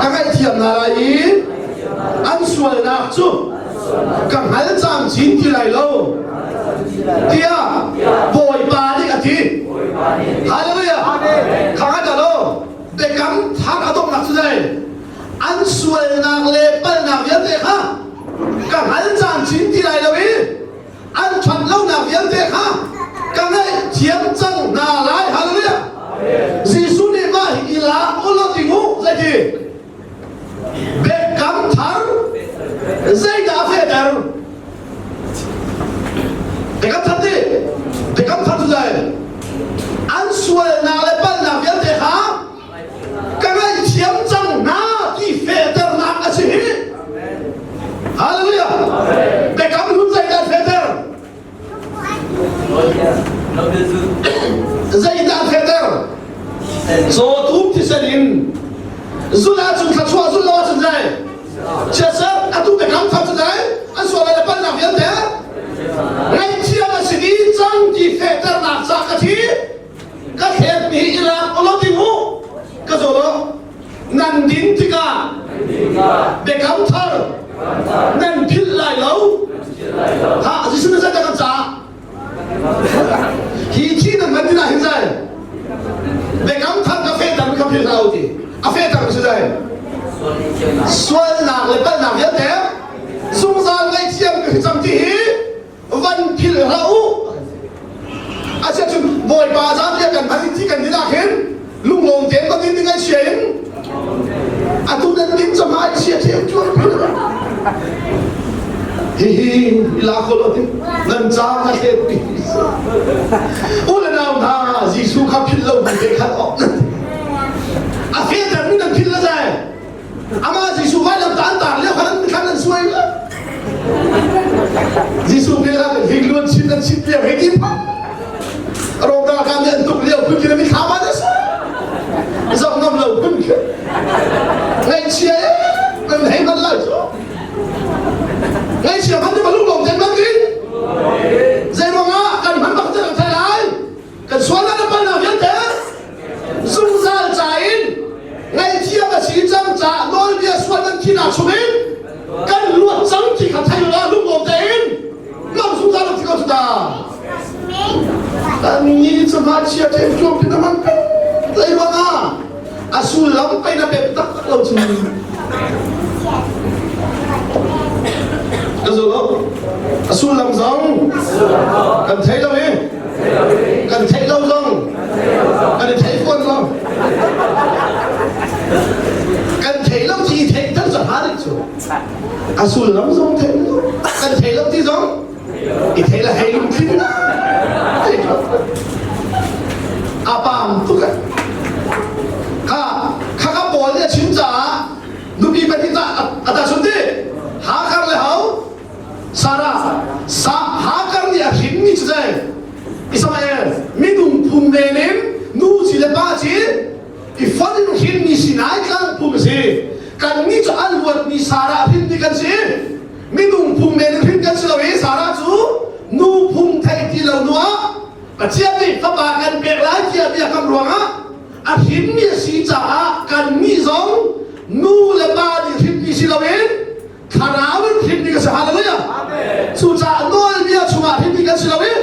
ka ngaihthiam hna lai i an sualnak cu ka hngal camcin ti lai lo tiah Bawipa nih a ti. Hallelujah! Kha dah lo biakam thar a donghnak cu zei? An sualnak le palhnak vialte kha ka hngal camcin ti lai lo i an ṭhat lonak vialte kha ka ngaihthiam cang hna lai. Hallelujah! Jesuh nih mah hi i lak u law ting u zeiti? Biakam thar zeidah a fehter? Biakam thar ti biakam thar cu zei? An sualnak le palhnak vialte kha ka ngaihthiam cang hna ti fehternak a si hi. Hallelujah. Biakam hlun zeidah a fehter? Cawtum thisen in zulh ahcun thluachuah zulh lo ahcun zei? Chiatserh atu biakam thar cu zei? An sual le palhnak vialte ngaihthiam a si dih cang ti fehternak ca ka thi ka thlet mi i lak ulaw ding u ka zawl u nan din tikah biakam thar nan philh lai lo ha Jesuh nih zeidah kan caah Hi thi nan hman tin ah hin zai biakam thar ka fehter ka philh hlah u ti a fehter si zai sualnak le palhnak vialte zungzal ngaihthiam ka si cang ti hi van philh hlah u asiah cun bawipa zan bia kan hman thi kan din ah khin lunglawm tein va din ding ngaihchia in atu nan din cama i chia thiam tuan hihi ila ko lo ti nan ca ka hlet pi u le nau hna Jesuh kha philh lo bu te khat ok a fehter mi nan philh la zai Amah Jesuh vailam ta an tar lio khan an khan an suai lo. Jesuh nih lan hing luan chin an chim lio hei ti phak. Rom ralkap nih an tuk lio phun khin mi thla ma na zoh ngam lo phun khin. Ngaihchia e kan hei man lai cu. Ngaihchia man ni balung lawng ten man din. Zei ruangah kan hman bak te kan thai lai. Kan sual na pal na vialte zungzal ca in ngaihthiam a si cang caah nawlbia sual nan thinak chungin kan luat cang ti kha thei la lunglawm tein mang zungzal ti ko ta kan ni cu hmachia ṭem ṭuam ti na hman lei ruangah a sullam pei na pek tak tak lo cu ka zul lo a sullam zong kan thei lo i kan theih lo zong kan i thei fawn lo kan thei lo ti theih ter cu ha cu a sullam zong thei lo kan thei lo ti zong i thei la hei lungthin na a pam tuk kha kha ka pawl nih a chim caah nupi pahnih a ta sun ti Hakar le hau Sarah sa Hagar nih a hrinmi cu zei Israel minung phung men in nu ci le pa ci i fon in hrinmi Sinai tlang phung a si kannih cu a luatmi Sarah hrinmi kan si minung phung men in hrin kan si lo i Sarah cu nu phung theih ti lo nu ah Pathian nih fapa kan pek lai tiah biakam ruangah a hrinmi a si caah kannih zong nu le pa nih hrinmi si loin Thlarau in hrinmi ka si. Hallelujah. Cucaah nawlbia chungah hrinmi kan si lo i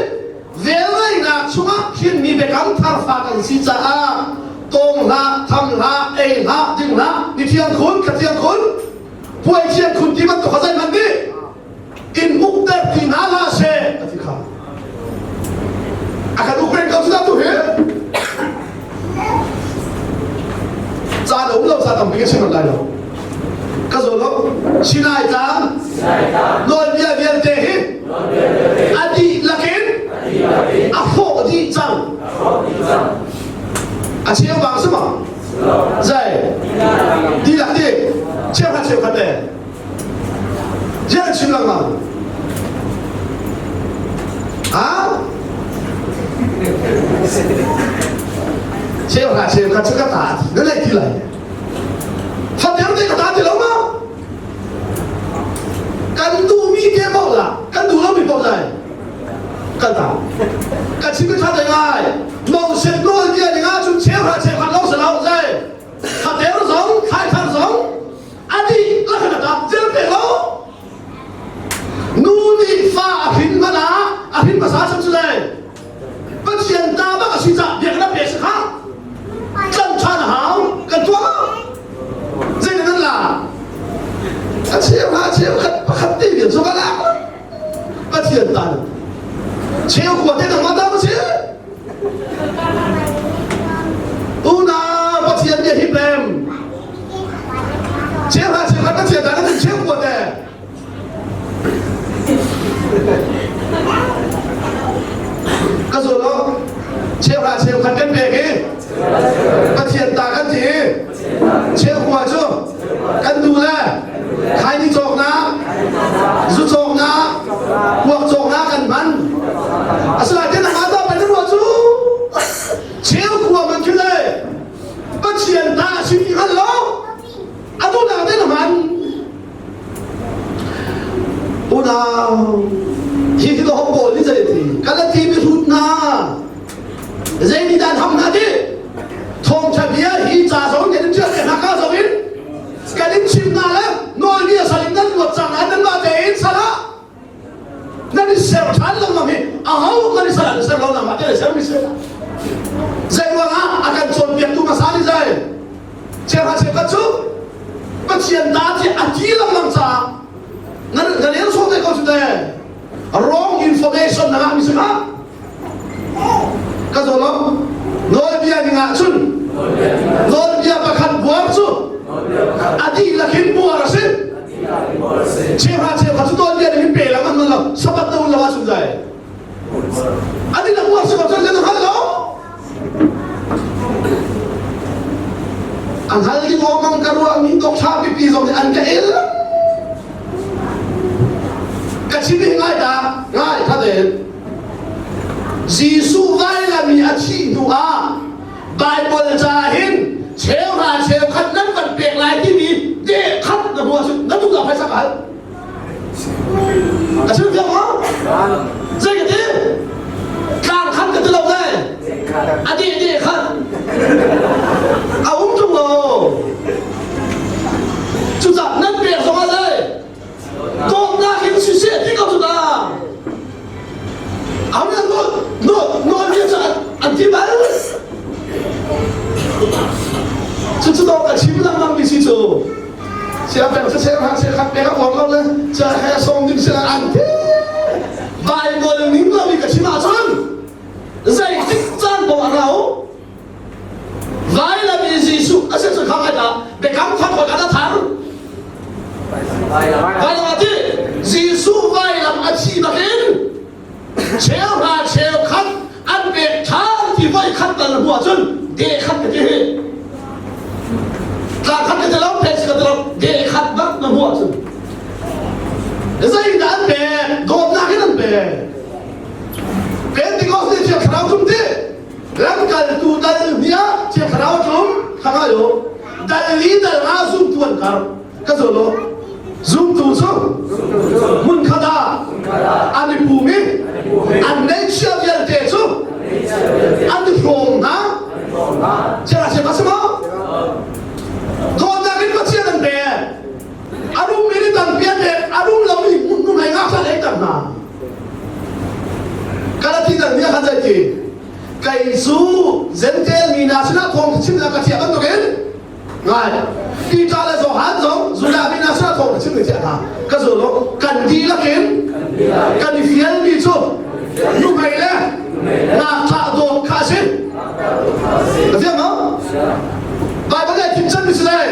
velngeihnak chungah hrinmi biakam thar fa kan si caah tawng hlah, tham hlah, ei hlah, ding hlah, ni thiang khun, thla thiang khun, puai thiang khun ti bantuk kha zeihmanh nih in ukter ti hna hlah seh a ti kha. A kan uk reng ko cu tu hi. Caan a um lo ca tampi ka chim lai lo. Ka zaw lo. Sinai tlang nawlbia vialte hi a dihlak in a hrawh dih cang. A cheu bang si ma? Zai dihlak di cheukhat cheukhat te. Ziah chim lengmang? Ha? Cheu hra cheu kha chu ka ta na lei ti lai. Fater te ka ta ti lo ma? Kan duh mi te paoh la, kan duh lo mi paoh lai. Kan ta. Kan chim ka tha te ngai. Moses nawl bia ding ah cun cheu hra cheu khat lo sa lo zai. Fater zong, thlai thar zong, a dihlak in a ṭap cer te lo nu nih fa a hrin hmanh ah a hrin hmasa chan cu le Pathian ta bak a si cah biakinn a pek si kha tlan ṭhan a hau kan tuah zei nan la a cheu hna cheu khat pakhat te vial cu ka lak Pathian ta cheu khua te nangmah ta ma si Unau Pathian bia hi pem cheu hna cheu khat Pathian ta na cheu khua te ka zo lo cheu hna cheu khat kan pek i Pathian ta kan ti cheu khua cu kan duh le khaini cawknak zu cawknak kuak cawknak kan hman asinain nangmah. Unau, hi hi hong pawl hi zei ti? Galati mihrut hna, zei nih dah an ham hna ti? Thawngṭha bia hi ca zong in kan in ṭial te hna ka zong in kan in chim hna le nawlbia sal in nan luat cang lai nanmah tein sal ah nan i ser ṭhan lengmang hi aho kan i sal an ser lo nangmah te ser mi si. Zei ruangah a kan cawnpiaktu hmasa nih zei? Cheuhra cheukhat cu Pathian ta ti a ti lengmang caah na na rel sawh te ko cu te. Wrong information na ngah mi si kha. Ka zaw lo. Nawlbia ning ah cun nawlbia pakhat buar cu a dihlak in buar a si. Cheuhra cheukhat cu nawlbia ning in pe lang an lo. Sabat na un lo ahcun zai. A dihlak buar si ko cun kan hngal lo. A hngal ding awmang ka ruahmi tokthla pipi zong nih an ka el. Ka chim hi ngai ta, ngai tha tein. Jesuh vailam i a thih hnu ah Bible ca hin cheuhra cheukhat nan van pek lai timi deh khat na hmu ahcun na duh dah phaisa ka hal. A chim fiang maw? Zei ka ti? Tlang khat ka ti lo le. A deh deh khat. A um tung lo. Cucah nan pek zong ah zei? Dawtnak in siseh ti ko cu ta. Am nan nawl nawl bia cu an ti bal. Cucu dawh ka chim lengmang mi si cu. Siapeng siseh hna seh khat pek a uar lo le ca he sawm ding sila an ti. Bible ning lo i ka chim ahcun zeitik caan paoh a rau. Vailam i Jesuh a si cu kha ah biakam thar khoi kha thar. Vailam a ti Jesuh vailam a thi bakin cheuhra cheukhat an pek ṭhan ti voi khat tal hnu ahcun de khat ka ti hi tla khat ka ti lo pek ka ti lo de khat bak na hmu ahcun zeidah an pek dawtnak in an pek Pentecost nih Thiang Thlarau tum ti lamkaltu dal hnia Thiang Thlarau tum khanga yo dal li dal nga zumtu an kar Ka zaw lo. Zumtu cu hmunkhat ah an i pum i an ngeihchiah vialte cu an i hrawm hna. Chiah si si maw? Dawtnak in Pathian an pek. A rummi nih tampi an pek, a rum lomi hmunhmai ngakchia an eiter hna. Galati dal nih a kan zei ti? Kei cu Gentile mi hna sinah thawng chimnak ka thiah bantukin Ngai. Peter le Johan zong Judah mi hna sinah thawng chim thiah hna. Ka zul lo. Kan dihlak in kan i fialmi cu nuhmei le ngakṭah dawt kha a si. Na fiang maw? Bible nih thim chan mi si lai.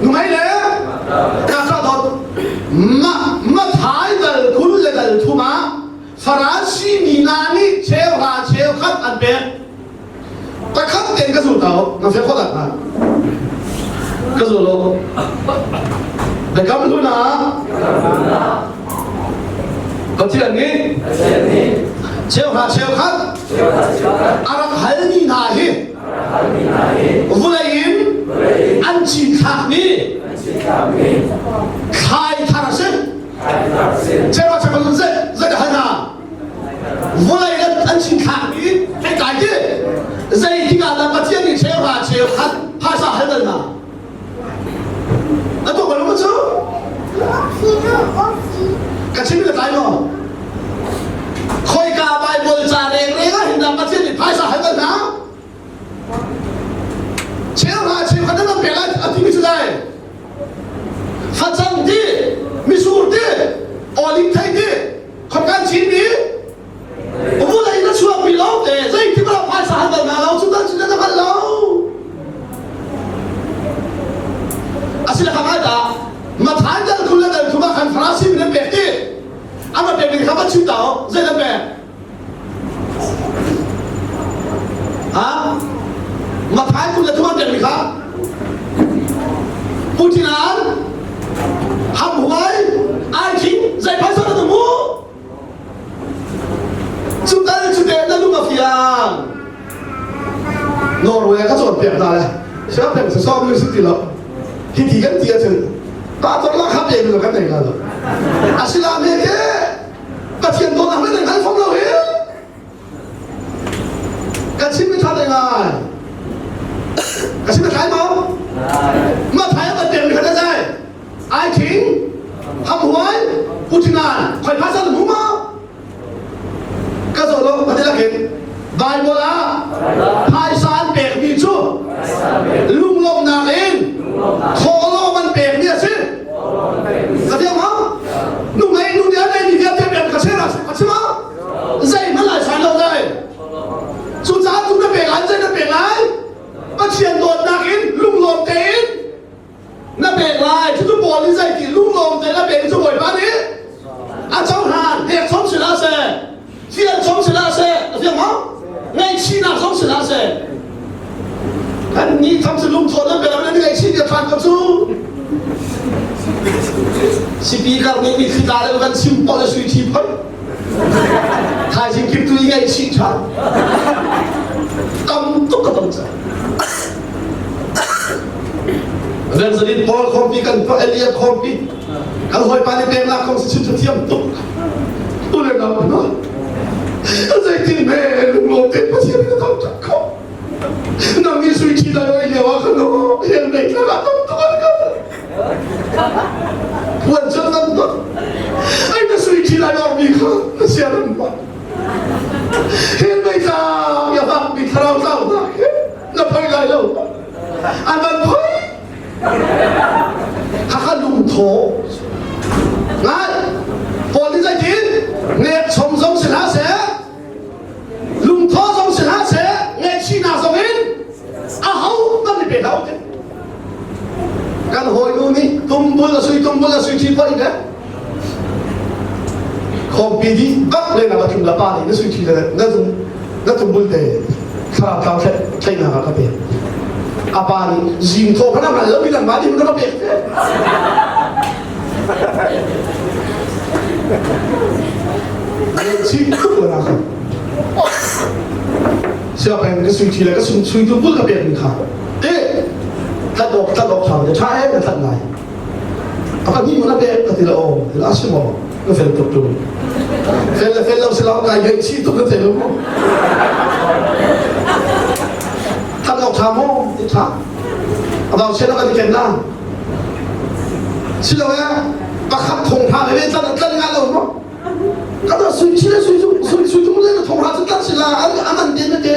Nuhmei le ngakṭah dawt. Mathai dal 20 le dal thum ah Farasi mi hna nih cheuhra cheukhat an pek. Takhat tein ka zul ta na fiang khawh tak hna. Ka zul lo. Biakam hlun ah Pathian nih cheuhra cheukhat a rak halmi hna hi vulei in an cinthlakmi thlai thar a si. Cheuhra cheukhat zei dah hal hna? Vawlei le an cinthlakmi hei kai ti zeitik ah dah Pathian nih cheuhra cheukhat phaisa hal bal hna na tuah bal maw cu ka chim le tlai maw khoika Bible ca rengreng ah hin dah Pathian nih phaisa hal bal hna cheuhra cheukhat nan pek lai a timi cu lai facang ti misur ti olive thei ti Khotkan Chinmi vulei na chuakmi lo te zeitik ah phaisa hal bal hna lo cu tal cu na hngal lo asile kha ngai ta Matthai dal 20 le dal 30 ah khan Farasi mi nan pek ti an va pek mi kha van chim ta zei nan pek ha Matthai 20 le 30 an pek mi kha Putin ham huai ai thing zei phaisa na mu cu tal cu te na lung a fiang Norway ka cawn piak hna le siang peng sa sawm si ti lo hi ti kan ti ahcun ta tor la khap ye kan nei la lo. Asila me ke Pathian dawtnak men nan hngal fom lo hi. Ka chim mi tha te ngai. Ka chim thlai maw? Ma thlai ka pek mi kha zai. Ai thing, ham huai, putingan, khoi pha san mu ma? Ka zo lo ka ti lakin Bible ah phaisa an pekmi cu lunglawmhnak in thawhlawm an pekmi a si. Ka ti ma? Nu ngei nu nih an neimi vialte pek ka si a si ma? Zeihmanh lai sai lo lai. Cucaah tu na pek lai, zei na pek lai? Pathian dawtnak in lunglawm tein na pek lai cucu Paul nih zeiti lunglawm te na pek cu Bawipa nih a cohlan pek chom si hlah seh fial chom si hlah seh a fiang maw ngaihchihnak zong si hlah seh kan nih tham si lungthaw nan pek nan ngaihchih bia than ko cu speaker nih mi thli tla le kan chim pawl le sui thi phoi thaizing kip tu i ngaihchih than tam tuk ka tong cang Evangelist Paul khawmpi kan tuah Elia khawmpi kan hawipa nih peknak kong si chim thiam tuk tu le nau no zeitin me lunglawm te Pathian ka tam tak kho nang ni sui thi la loi leo ah kan o hel nei tla ka tam tuk an ka puan chan nan tuk ai na sui thi la lor mi kha na sia ram pa Hin mei tlang ya bak mi thlarau tlau hna khi na phoi lai lo. An van phoi. Khakha lungtho. Ngai. Paul nih zeitin? Nek chom zong si hlah seh. Lungtho zong si hlah seh. Ngaihchihnak zong in aho hmanh i pe hlah u ti. Kan hawinu nih tumbul a sui tumbul a sui thi poi ve. Khawmpi dih bak le na pathum la pa nih na sui thi le na tum na tumbul te thlarau tlau thlainak ah ka pek. A pa nih zing thaw kha na hngal lo mi nangmah nih na ka pek te. Ngaihchih tuk la na Siangpahrang ka sui thi le ka sung sui tumbul ka pek mi kha te tlat awk tlat awk ṭha te ṭha em na tlat lai. A pahnih mun a pek ka ti la aw ti la a si maw na fel tuk tu. Fel le fel lo si lo kai ngaihchih tuk na thei lo maw. Tlat awk ṭha maw ti ṭha. A bang chen kan i ken la. Si lo eh pakhat thong hra ve tlat tlat nga lo maw. Kada sui chile sui sui sui tung le thong ra chu tat sila an aman te na te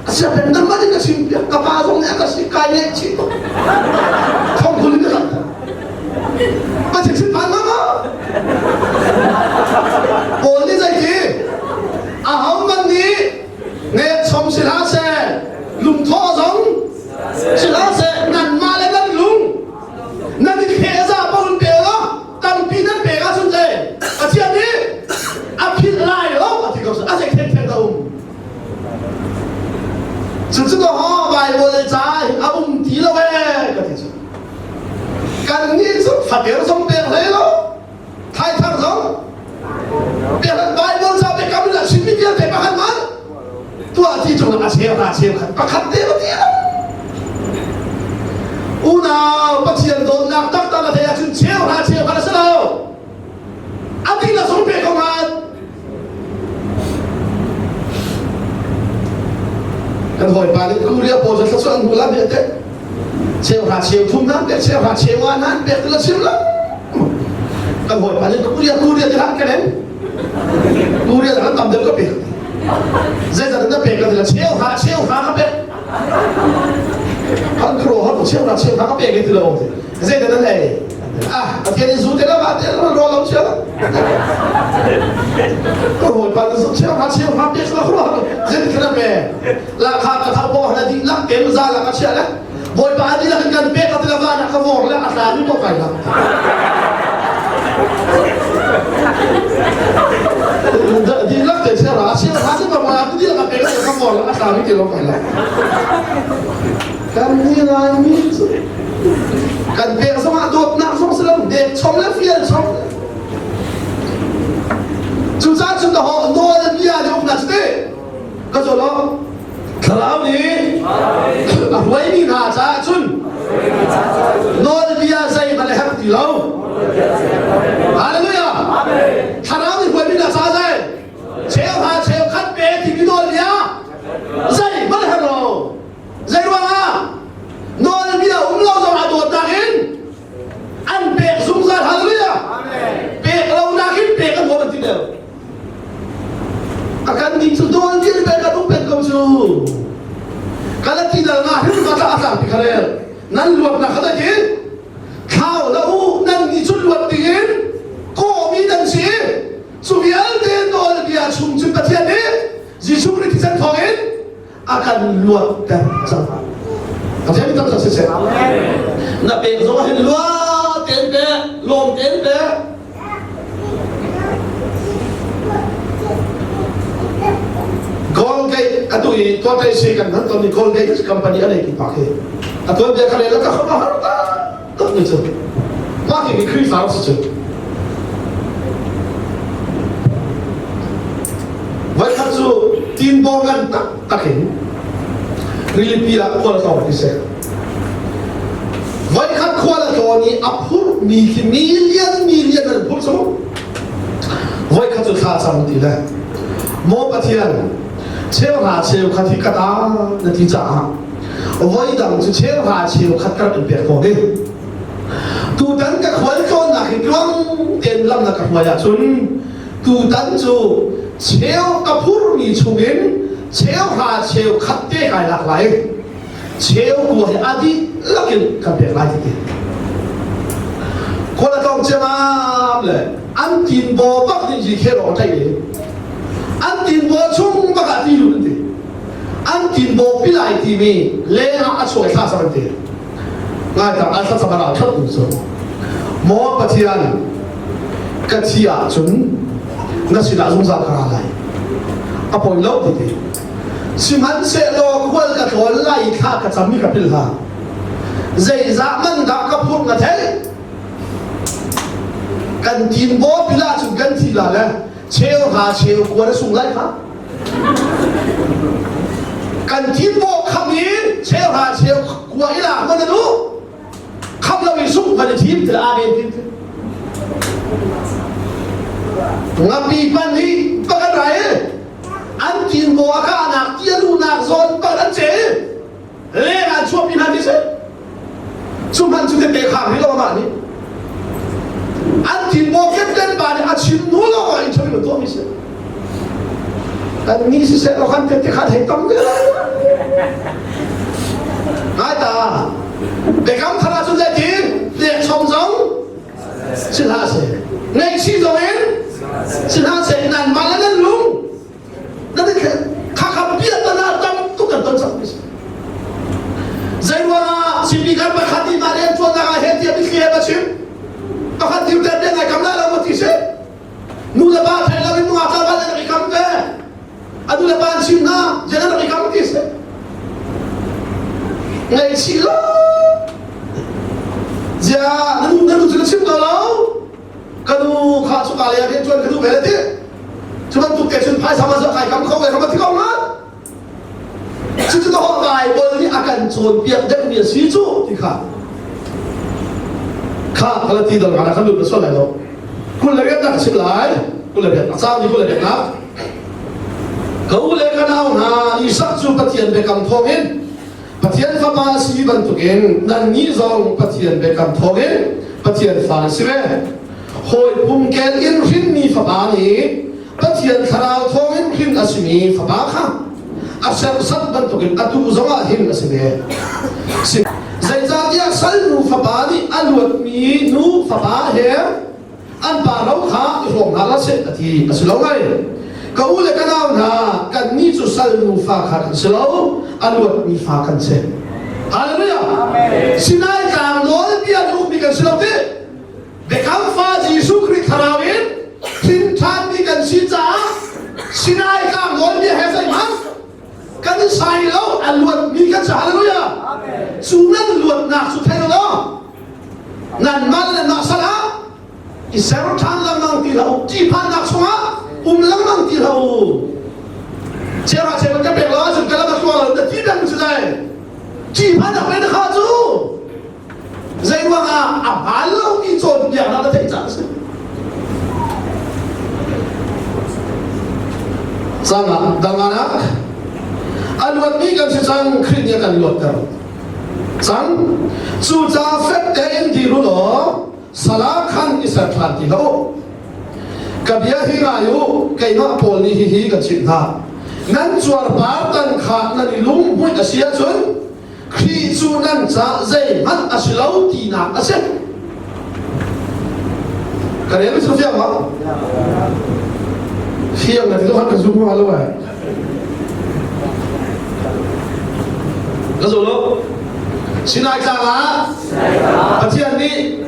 asia pem dang ma ka sim ka pa zong ne ka si kai ne chi to thong khul ni ka pa chik sin phan ma ma Paul ni zai ti a hau man ni nge chom sila se lungtho zong sila se nan ma le nan lung nan i khe za paun pe lo tampi nan pek ahcun le Pathian nih a philh lai lo a ti ko a zei thengtheng a um cucu to ho Bible ca a um ti lo ee ka ti cu kan nih cu fater zong pek hlei lo thaithar zong pek Bible ca biakam in a chimmi vialte pakhat man tuah ti cung a cheu a cheu khat pakhat te ma ti lo unau Pathian dawtnak taktak a theih ahcun cheu hra cheu khat a si lo a dihlak zong pe ko ngan kan hawipa nih Korea pawl cu thluachuah an hmu la te cheu hra cheu thum nan pek cheu hra cheu nga nan pek la chim lo kan hawipa nih Korea Korea ti hlah kenen Korea kan tam deuh ka pek zeizat na pek ka ti la cheu hra cheu hra ka pek kan kro har cheu hra cheu hra ka pek ti lo zeidah nan ei ah Pathian in zu te la ma te la ro lo chia ka hawi pa zu cheu hra cheu hra pek la khro zeitin kana pe la kha ka thau bo hna di lak kem za la ka chia le Bawipa di lak in kan pek ka ti la va na ka vor le a tla ni ko kai la di lak te chia ra chia ra si ba ma di lak ka pek la ka vor le a tla ni ti lo kai la kan ni lai mi cu kan pek zong ah dawtnak zong si lo dek chom le fial chom cucaah cun ka ho nawl bia nih uknak cu ti ka zaw lo Thlarau nih a hruaimi hna caah cun nawlbia zeihmanh a herh ti. ti lo. Hallelujah. Thlarau nih hruaimi na ca zai. Cheu ha cheu khat pe timi nawlbia zeihmanh herh lo. Zei ruangah nawlbia um lo zong ah dawtnak in an pek zungzal. Hallelujah. Pek lo nakin pek an huam an ti deuh. A kan nih cu nawlbia nih pek kan um peng ko cu. Galati dal nga hrim ka tla a tlang ti kha rel. Nan luatnak kha dah ti? Thlau la u nan nih cun luat dingin kawhmi nan si. Cu vialte nawlbia chung cun Pathian nih Jesuh Khrih thisen thawngin a kan luatter cang. Pathian mi tam siseh. Na pek zong ah hin luat tein pe, lawm tein pe. Colgate atu i Colgate si kan hman tawnmi Colgate company a nei tu pa khi a tuanbia kha rel ka khom a har tak ni cu mah khi Khrihfa si cu Voikhat cu tinbaw ngan taktak in rilipi ah khual a tlawng ti si. Voikhat khual a tlawn i a phurhmi khi million million an phurh cu. Voikhat cu thla cam ti le Maw Pathian, cheuhra cheukhat hi ka ta na ti caah voi dang cu cheuhra cheukhat ka rak in pek tawn i tutan ka khual tlawnnak hi tluang tein lam na ka hruai ahcun Tutan cu cheu ka phurmi chungin cheu hra cheu khat te kai lak lai. Cheu kua hi a dihlak in kan pek lai ti. Khual a tlawng ciamam le an tinbaw bak nih hi khel awk tlaih i an tinbaw chung bak ah ti lut an ti. An tinbaw pilai timi leng ah a chuak i thla sam an ti. Ngaitang an thlacam a ral khat tu cu Maw Pathian ka thi ahcun na sinah zungzal ka ra lai a poi lo ti ti sihmanhsehlaw khual ka tlawn lai i thla ka cam i ka pil hlah zeizah man dah ka phurh na theih kan tinbaw pil ahcun kan thi la le cheu hra cheu kua na sung lai kha Kan tinbaw kham i cheu hra cheu kua i lak man anu kham lo i sung kan i thim til amen tin ngapi pan hi pakan rai an tinbaw a ka nak ti a lunak zawn pan an che leng ah chuahpi hna ti si cu hmanh cu tete khang hi lo amah nih an tinbaw kepten pa nih a chim hnu lawng ah interview tuahmi si kan ni siseh law kan tete kha thei tam te ngai ta biakam thar ahcun zeitin pek chom zong si hlah seh ngaihchih zong in si hlah seh nan mah le nan lung nan i khakha piahtana tam tuk kan ton cang zei ruangah speaker pakhat nih mah rian ṭuannak ah hen tiah mithli he va chim pakhat tiu ter te ngai kam la lo ti si nu le pa thei lo in nungak tlangval an rak i kam ve a nu le pa an chim hna jen an rak i kam ti si ngaihchih lo zia na nu na nu cu na chim ko lo ka nu kha cu ka lei ah rian ṭuan ka duh ve le ti cu bantuk te cun phaisa ma kai kam kho ve kha ma ti ko ma cucu ka holh Bible nih a kan cawnpiak deuhmi a si cu ti kha kha Galati dal ngana kan lut na sual lai lo 28 nak chim lai 28 a cang ni 28 nak ka u le ka nau hna Isak cu Pathian biakam thawngin Pathian fapa a si bantukin nannih zong Pathian biakam thawngin Pathian fa na si ve. Hawi pumkel in hrinmi fapa nih Pathian thlarau thawngin hrin a simi fapa kha a serhsat bantukin atu zongah hin a si ve. Zeicahtiah salnu fapa nih a luatmi nu fapa he an pa ro kha i hrawm hna hlah seh a ti a si lo ngai ka u le ka nau hna kannih cu sal nufa kha kan si lo a luatmi fa kan si Hallelujah Sinai tlang nawlbia na ukmi kan si lo ti biakam fa Jesuh Khrih thlarau in hrin ṭhanmi kan si caah Sinai tlang nawlbia he zeihmanh kan sai lo a luatmi kan si Hallelujah cu nan luatnak cu thei law nanmah le nanmah sal ah i ser ṭhan lengmang ti hlah u ṭihphannak chungah um lengmang ti hlah u chera cheu ka pek lo ahcun ka lam a tluang lo na ti peng cu lai ṭihphannak le na kha cu. Zeiruang ah a hmaan lomi cawnpiaknak na theih caah a si. Cangah danganak a luatmi kan si cang Khrih nih a kan luatter cang. Cucaah fek tein dir u law sala khan i ser ṭhan ti hlah u. Ka bia hi ngai u, keimah Paul nih hihi ka chimh hna. Nan cuarpar tan kha nan i lunghmuih a si ahcun Khrih cu nan caah zeihmanh a si lo tinak a si. Ka rel cu fiang ma? Fiang na ti lo ka zum lo ai. Ka zo lo. Sinai tlang ah Pathian nih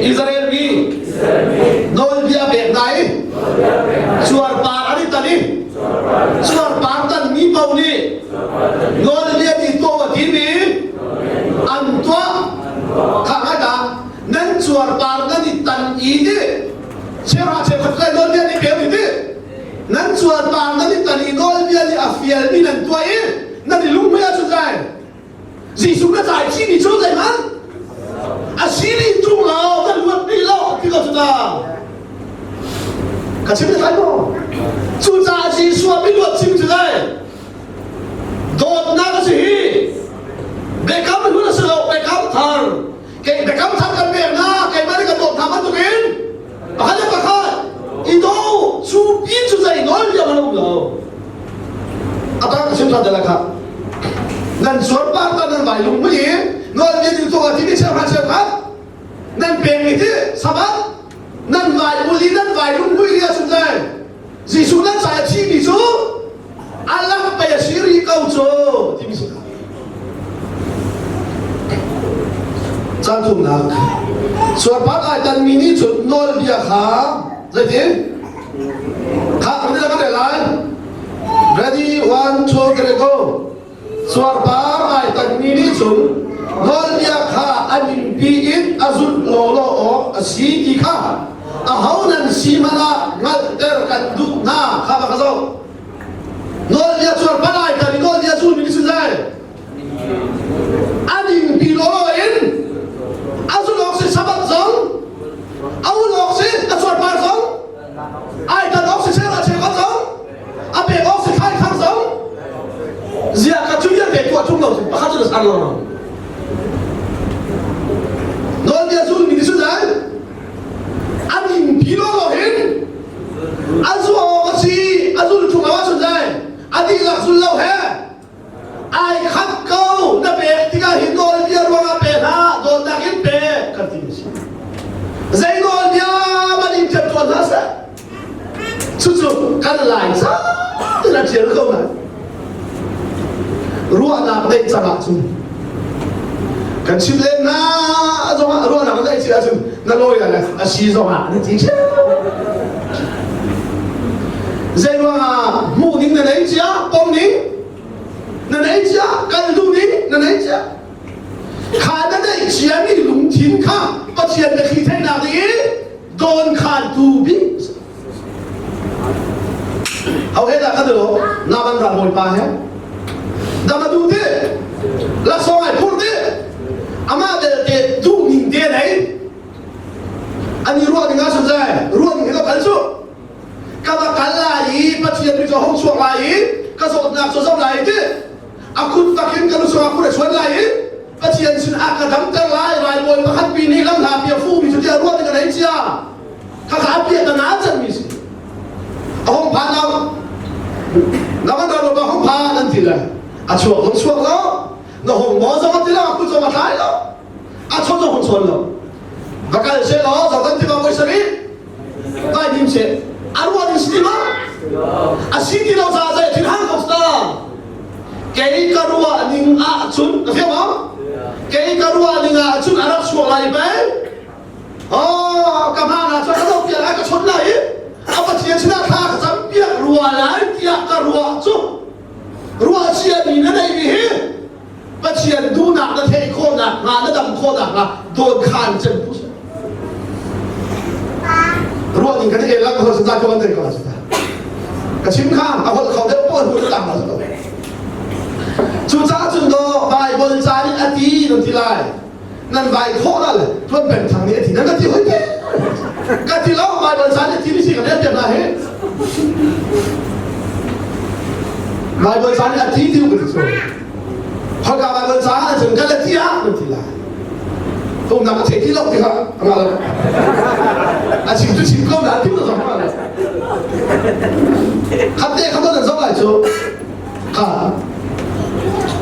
Israel mi nawlbia pek hna i cuarpar an i tan i cuarpar tan mi paoh nih Nawlbia nih tuah a timi an tuah kha ngai ta nan cuarpar nan i tan i ti cheuhra cheukhat le nawlbia nih peu ti nan cuarpar nan i tan i nawlbia nih a fialmi nan tuah i nan i lungmui ahcun zai Jesuh na tlai chihmi cu zeihmanh a si dih ṭung lo kan luat rih lo ti ko cu ta ka chim te lai maw cucaah Jesuh ah miluat chim cu lai dawtnak a si hi biakam hlun a si lo biakam thar kei biakam thar kan pek na keimah nih kan dawt hna bantukin pakhat le pakhat i do cu pi cu zei nawl bia man um lo a tang ka chim than kha nan suarpar ta nan vai lung mui nawl bia ding tu ti mi cheu kha cheu kha nan peng mi ti sabat nan vai uli nan vai lung mui ria chung lai Jesuh nan ca a thimi cu Allah pei a si rih ko cu timi si Caan thumnak suarpat ai tanmi nih cun nawlbia kha zeitin kha kan kan lai ready one two three go Cuarpar ai tanmi nih cun nawlbia kha a ningpi in a zulh lawlaw awk a si ti kha aho nan si hmanh ah hngalhter kan duh hna kha va ka zoh. Nawlbia cuarpar ai tan i nawlbia zulmi nih cun zei? A ningpi lawlaw in a zulh awk si Sabbath zong a ulh awk si a cuarpar zong ai tan awk si cheu a cheukhat zong a pek awk si thlai thar zong zia ka cu vialte tuah ṭung lo pakhat cu na lo nawlbia zulmi nih cun a ningpi lo lo hin a zuah awk a si a zul ṭung lo ahcun le a dihlak zul lo he ai khat ko na pek tikah hi nawlbia ruangah pe hlah dawtnak in pe kan ti mi si zei nawlbia man in ṭian tuan hlah seh cucu kan lai ca in a ṭial ko lai ruahnak neih cang ahcun kan chim len na zongah ruahnak na neih si ahcun na lawi le a si zongah na ti zei ruangah hmuh ding na nei cia pom ding na nei cia kal duh ding na nei cia kha na neih cia mi lungthin kha Pathian na thli theihnak ding i dawnkhantu bik ho he dah kan lo na ban ral bawipa he dama du ti laksawng ai phur ti amah belte duh ning te nei An i ruah ning ah cun zai ruah ning hi ka kal cu ka va kal lai i Pathian mi cu a hung chuak lai i ka zawtnak cu zoh lai ti a kut tak in ka lu cungah kut a chuan lai i Pathian sin ah ka damter lai raibawi pakhat pi nih lam hla pi a fuhmi cu tiah ruah ning a nei cia khakha a piah tana canmi si a hung phan lo na van ral ba hung phan an ti le a chuak zong chuak lo na hung maw zong a ti lo a kut zong a tlai lo a chawn zong hun chawn lo va kal se law Jordan tiva voi sarih vai dim se a ruah ding si ti ma a si ti lo caah zei thin hang ko ta kei ka ruah ning ah cun ka fiang maw kei ka ruah ning ah cun a rak chuak lai pei oh ka hma na cun ka zoh piak lai ka chawt lai i a pathian sinah thla ka cam piak rua lai tiah ka ruah cu ruah cia mi na nei mi hi Pathian duhnak na theih khawhnak hnga na dam khawhnak hnga dawnkhan cem tu si. Ruah ning kan el lang ko sa ko an ko sa. Ka chim kha a holh kho deuh po hu tang la ko. Cu ca cun do Bible ca nih a ti nan ti lai. Nan vai khawh la le tuan peng thang nih a ti nan ka ti hoi te. Ka ti lo Bible ca nih ti mi si ka len na he. Bible ca nih a ti ti ka ti so. Haka Bible ca ah cun ka le ti ah kan ti lai. Tum nak a thei ti lo ti kha ra lo. A chim cu chim ko na ti lo zong ra lo. Khat te khat nan zong lai cu. Kha.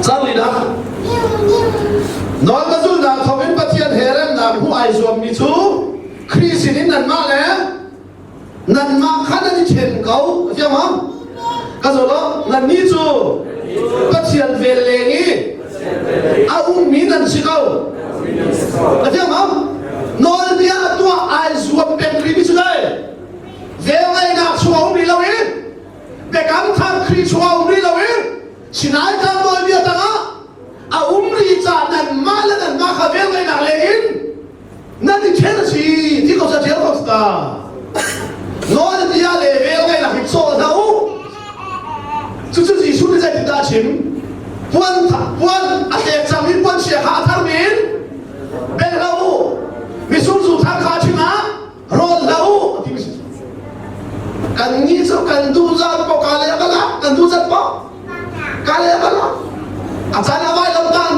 Cang linak. Nawl ka zulnak thawngin Pathian he remnak hmuh ai zuammi cu Khrih sinin nanmah le nanmah kha nan i ṭhen ko fiang ma ka zaw lo nannih cu Pathian vel leng i a ummi nan si ko ka fiang ma nawlbia a tuah ai zuam peng rih mi cu dai velngeihnak chung a um rih lo i biakam thar Khrih chung a um rih lo i Sinai tlang nawlbia tangah a um rih caah nanmah le nanmah kha velngeihnak leng in nan i ṭhen a si ti ko sa ṭhial ko ta nawlbia le velngeihnak hi cawl hlah u cucu Jesuh nih zeitindah a chim puan puan a tlek cangmi puan chia kha a tharmi in bel hlah u misur zu thar kha chim ah rawl hlah u a ti mi si kannih cu kan duh zat paoh ka le ka lak kan duh zat paoh ka le ka lak a caan a vai lo tan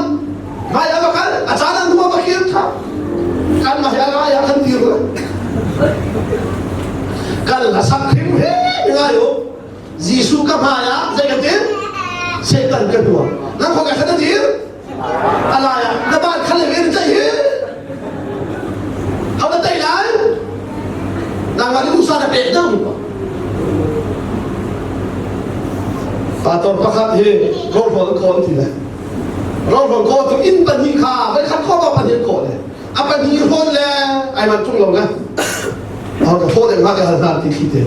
vai a va kal a caan a nu a va kir tha kan mah hi a lai ah kan dir le kal a sak hrim he ngai u Jesuh ka hmai ah zei kan ti Satan ka hnu nang khong ka khat a dir a lai ah na ban khal in in tlaih hi hau na tei lai nangmah nih usa na pek dang pastor pakhat hi rawlrawl kawl ti le rawlrawl kawl tu inn pahnih kha voi khat khaw pa pahnih kawl le a pahnih hrawn le ai man tung lo le hau ka thaw deng ma ka hal hna ti thli te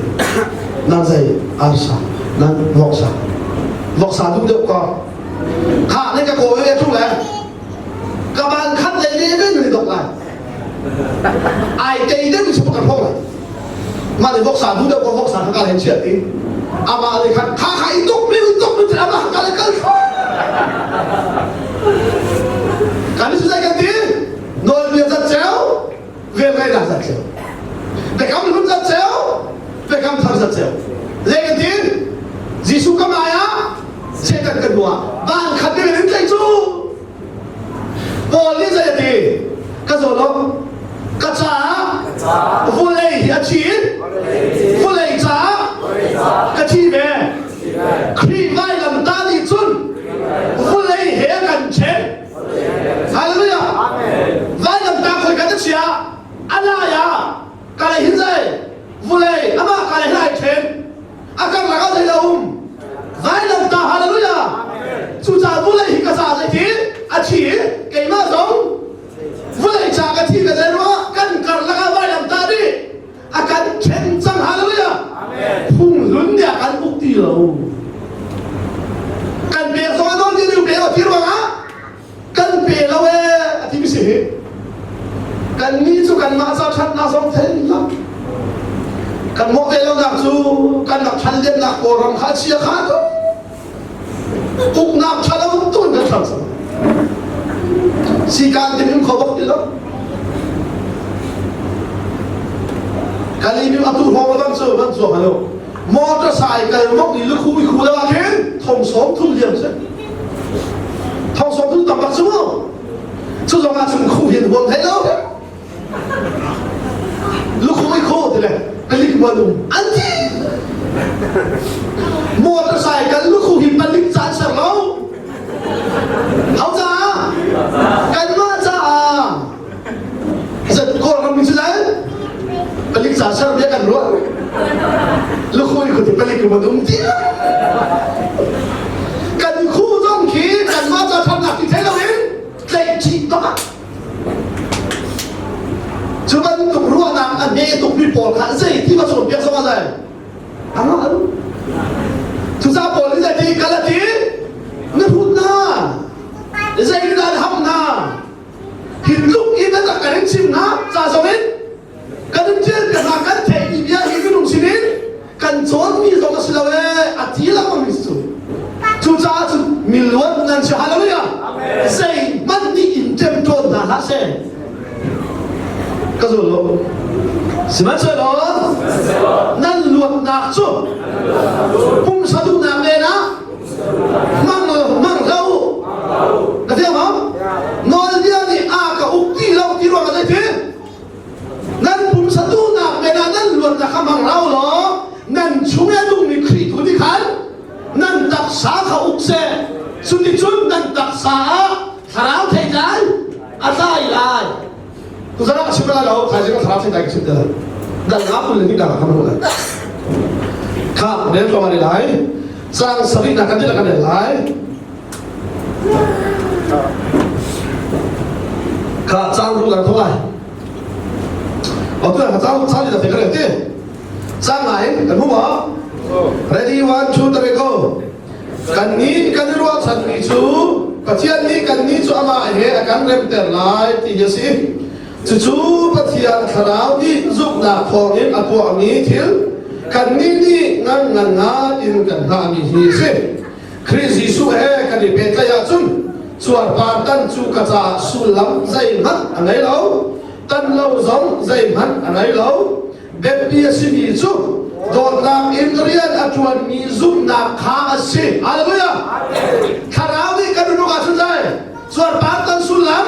nan zai arsa nan voksa voksa duh deuh ka Kha ne ka kawi le thu le ka ban khat le le le ni dok lai. Ai tei deuh chu ka phong lai. Ma le voksa du deuh ko voksa kha ka len chiat ti. Ama le kha kha kha i tuk mi i tuk mi ama kha le kal tho. Kan su zai kan ti nawl bia zat ceu vel ngai nak zat ceu. Biakam hlun zat ceu biakam thar zat ceu. Le kan ti Jesuh ka mai ah Satan kan hnu ah van khat in in tlaih cu Paul nih zei a ti ka zaw lo ka caah vulei hi a thi vulei caah ka thi ve Khrih vailam ta nih cun vulei he kan ṭhen Hallelujah vailam ta khoi kan chia a lai ah ka lei hin zai vulei amah ka lei hin ai ṭhen a karlak ah zei a um vailam ta hallelujah cucaah vulei hi ka ca zeiti a thi keimah zong vulei ca ka thi ka zei ruangah kan karlak ah vailam ta nih a kan ṭhen cang hallelujah phung hlun nih a kan uk ti lo kan pek zong a nawl ti pe lo ti ruangah kan pe lo ee a ti mi si hi kannih cu kanmah ca ṭhatnak zong thei lo kan mawh ve lonak cu kan rak ṭhan liannak kawlram kha a chia kha tu uknak ṭha lo tu in kan ṭhang cang sikaan tim kho bak ti lo kalimi atu hrawng bang cu van chuak halo motorcycle mok ni lukhu i khu la khin thong sawm thum liam si thong sawm thum tam bak cu mu cu zong ah cun khu hin huam thei lo lukhu i khu ti le palik walung an ti motorcycle lukhu hi palik caan ser lo hau caah kanmah caah zat kawlram mi cu dai palik ca ser bia kan ruah lukhu i khu ti palik man um ti kan khu zong khi kanmah ca ṭhatnak ti thei loin tlaih chih bak ah cu bantuk ruahnak a hme tukmi pawl kha zei ti va cawnpiak zong ah zai a ngah lu cucaah pawl nih zei ti kal a ti na hrut hna zei dah na ham hna hi tluk in an rak kan in chim hna ca zong in kan in ṭial piak hna kan theihmi bia hi minung sinin kan cawnmi zong a si lo ee a ti lengmang mi cu cucaah cun miluan nan si hallelujah zeihmanh nih in ṭemṭawn hna hlah. hlah seh. Ka zul lo. Sihmanhsehlaw nan luatnak cu pumsa duhnak men ah hmang hmang hlah u. Na fiang maw? Nawlbia nih a ka uk ti lo ti ruang ah zeitin? Nan pumsa duhnak men ah nan luatnak kha hmang hlah u law nan chung i a nungmi Khrih tu nih khan nan taksa kha uk seh. Cuticun nan taksa ah thlarau theitlai a tlai lai. Tuzan ah ka chim lai lo, thaizing ah thlarau theitlai ka chim te lai. Dal nga pul le ni dang ah kan hmuh lai. Kha rel tlawm an lai. Cang sarih na kan ti kan rel lai. Kha cang ru kan thong lai. Atu ka cang cang ni da te ka rel ti. Cang ngai kan hmu ma? Ready one two three go. Kannih kan i ruahchanmi cu Pathian nih kannih cu amah he a kan remter lai ti hi a si. Cucu Pathian Thlarau nih zumhnak thawngin a tuahmi thil kannih nih ngan ngan ngai in kan hngahmi hi a si. Khrih Jesuh he kan i pehtlaih ahcun cuarpar tan cu ka caah sullam zeihmanh a ngei lo, tan lo zong zeihmanh a ngei lo. Biapi a simi cu dawtnak in rian a ṭuanmi zumhnak kha a si. Hallelujah! Thlarau nih kan nunuk ahcun zai cuarpar tan sullam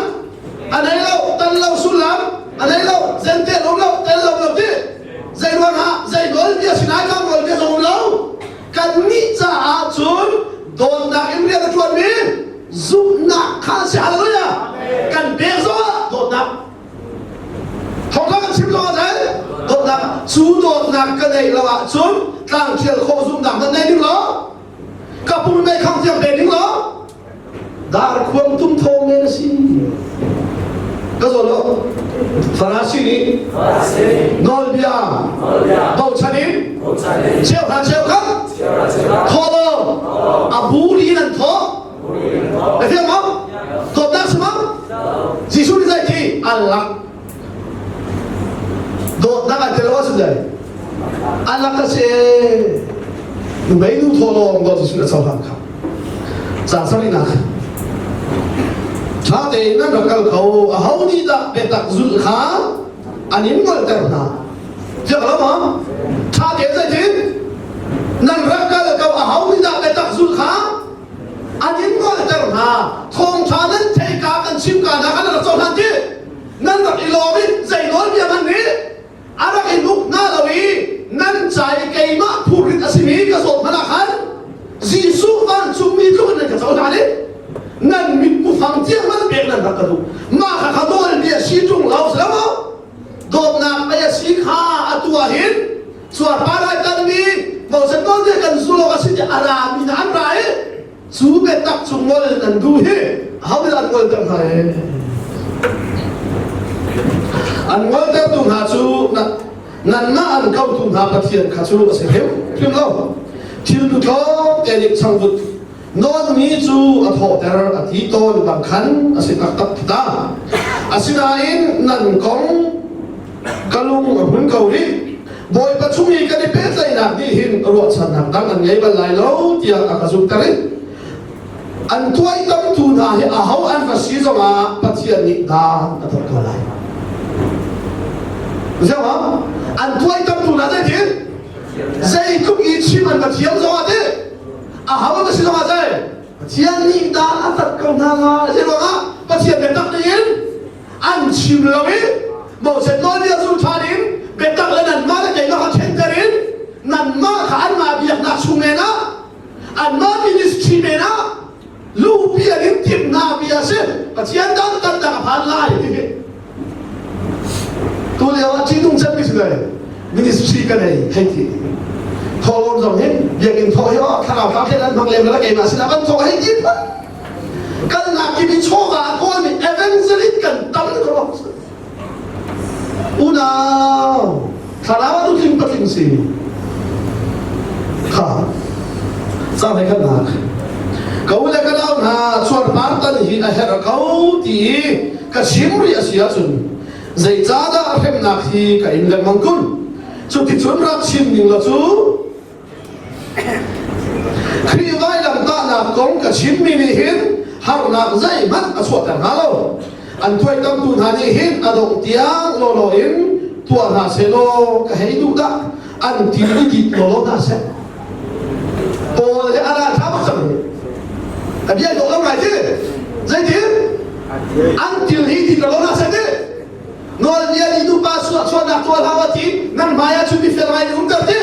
a nei lo, tan lo sullam a nei lo, zentel um lo, tel lo lo ti. Zei ruangah zei nawlbia sinai kam nawlbia zong um lo. Kannih caah cun dawtnak in rian a ṭuanmi zumhnak kha a si. Hallelujah! Kan pek zongah dawtnak Thawngtha kan chim zong ah dawtnak cu dawtnak ka neih lo ahcun tlangthial khawh zumhnak nan nei ding lo ka pum mei khang tiang pe ding lo darkhuang tum thawng men a si ka zawn lo Farasi nih nawlbia bochan in cheuhra cheukhat thawhlawm a buri in an thawh Na fiang maw? Dawtnak si maw? Jesuh nih zei ti? An lak. Dawtnak an tel lo ahcun zei? An lak a si. Numei nu thawlawng dawt Jesuh nih a cohlan kha. Ca sarihnak. Ṭha tein nan rak kal ko. Aho nih dah biatak zulh kha an in ngolter hna? Tiah lo maw? Ṭha tein zeitin? Nan rak kal ko. Aho nih dah biatak zulh kha An in ngolter hna. Thawngṭha nan theihka kan chimka hna kha nan rak cohlan ti. Nan rak i lawm i zei nawlbia hmanh nih a rak in uk hna lo i nan ca i keimah phurrit a simi ka zawt hmanh ah khan Jesuh vancungmi tluk in nan ka cohlan i nan mitmu fang tiang hmanh pek nan rak ka duh. Mah kha kha nawlbia si ṭung lo si lo maw? Dawtnak pei a si kha atu ah hin cuarpar ai tanmi Moses nawlbia kan zul awk a si ti a rami hna an ra i cu biatak cu ngol nan duh hi aho nih an ngolter hna e an ngoltertu hna cu nanmah an kotu hna Pathian kha cu a si hrim hrim lo thil tu tlawm te nih changvut nawnmi cu a thawhter a ti tawn bang khan a si taktak ta asinain nan kong ka lung a hmun ko rih Bawipa chung i kan i pehtlaihnak nih hin ruahchannak dang an ngei bal lai lo tiah a ka zumhter i an tuaitamtu hna hi aho an va si zongah Pathian nih dan a tat ko lai. Ziangah an tuaitamtu hna zeitin zeitluk i chim an va thiam zongah ti aho an va si zongah zei Pathian nih dan a tat ko hna lai. Zei ruangah Pathian biatak ning an chim lo i Moses nawlbia zul ṭhan in biatak le nanmah le keimah kha ṭhenter in nanmah kha anmah biaknak chung men ah anmah ministry men ah luhpi an in timh hna bia a si Pathian dantatnak a phan lai ti hi tu lio ah ṭihnung cemmi si le ministry ka nei hei ti thawhlawm zong hin biakinn thawh hi oh thlarau hla thlen an hmang lem la keimah sinah kan thawh hei ti kalnak kip i chawva a kawlmi evangelist kan tam ko unau thlarau ah nutling patling si kha cang he kan nak ko le ka nau hna cuarpar tan hi a herh ko ti i ka chim rih a si ahcun zeicahdah hremnak hi ka in lengmang kun cuticun rak chim ning la cu Khrih vailamtahnak kong ka chimmi nih hin harnak zeihmanh a chuahter hna lo. An tuaitamtu hna nih hin a dongh tiang lawlaw in tuah hna sehlaw ka hei duh dah an ti i dit lawlaw hna seh. Paul he a ra ṭha bak cang hi. A bia dawh lo ngai ti. Zeitin? An til hi dit lawlaw hna seh ti. Nawlbia nih nupa suahchuahnak tuah hlah u ti nan hmai ah cun mifel ngai nih umter ti.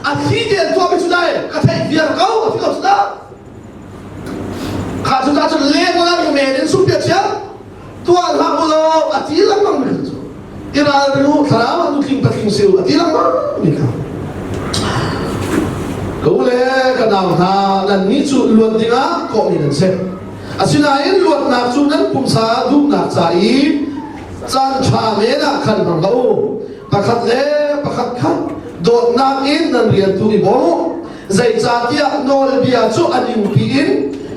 A thli te an tuahmi cu dai ka theih viar ko a ti ko cu dah. Kha cu ta cun lenglang men in sumpiat sia tuah hlah u law a ti lengmang mi cu i ralring u thlarau ah nutling patling si u a ti lengmang mi kha ka u le ka nau hna nannih cu luat dingah kawhmi nan si asinain luatnak cu nan pumsa duhnak ca i caan ṭha men ah khan hmang hlah u pakhat le pakhat kha dawtnak in nan rian tu i bawm u Zeicahtiah nawlbia cu a ningpi in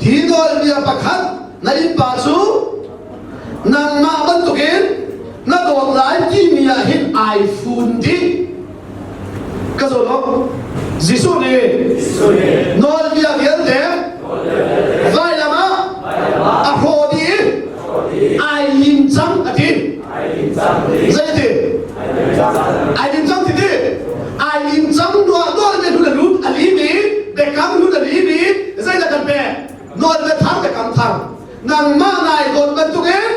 hi nawlbia pakhat na innpa cu nangmah bantukin na dawt lai timi ah hin ai fun dih. Ka zawn lo. Jesuh nih nawlbia vialte vailam ah a hrawh dih i ai lim cang a ti. Zeiti? Ai lim cang ti ti. Ai lim cang nuah nawl me hlun a lut a lim i biakam hlun a lim i zeidah kan pek? Nawl bia thar biakam thar. Nangmah nai dawt bantukin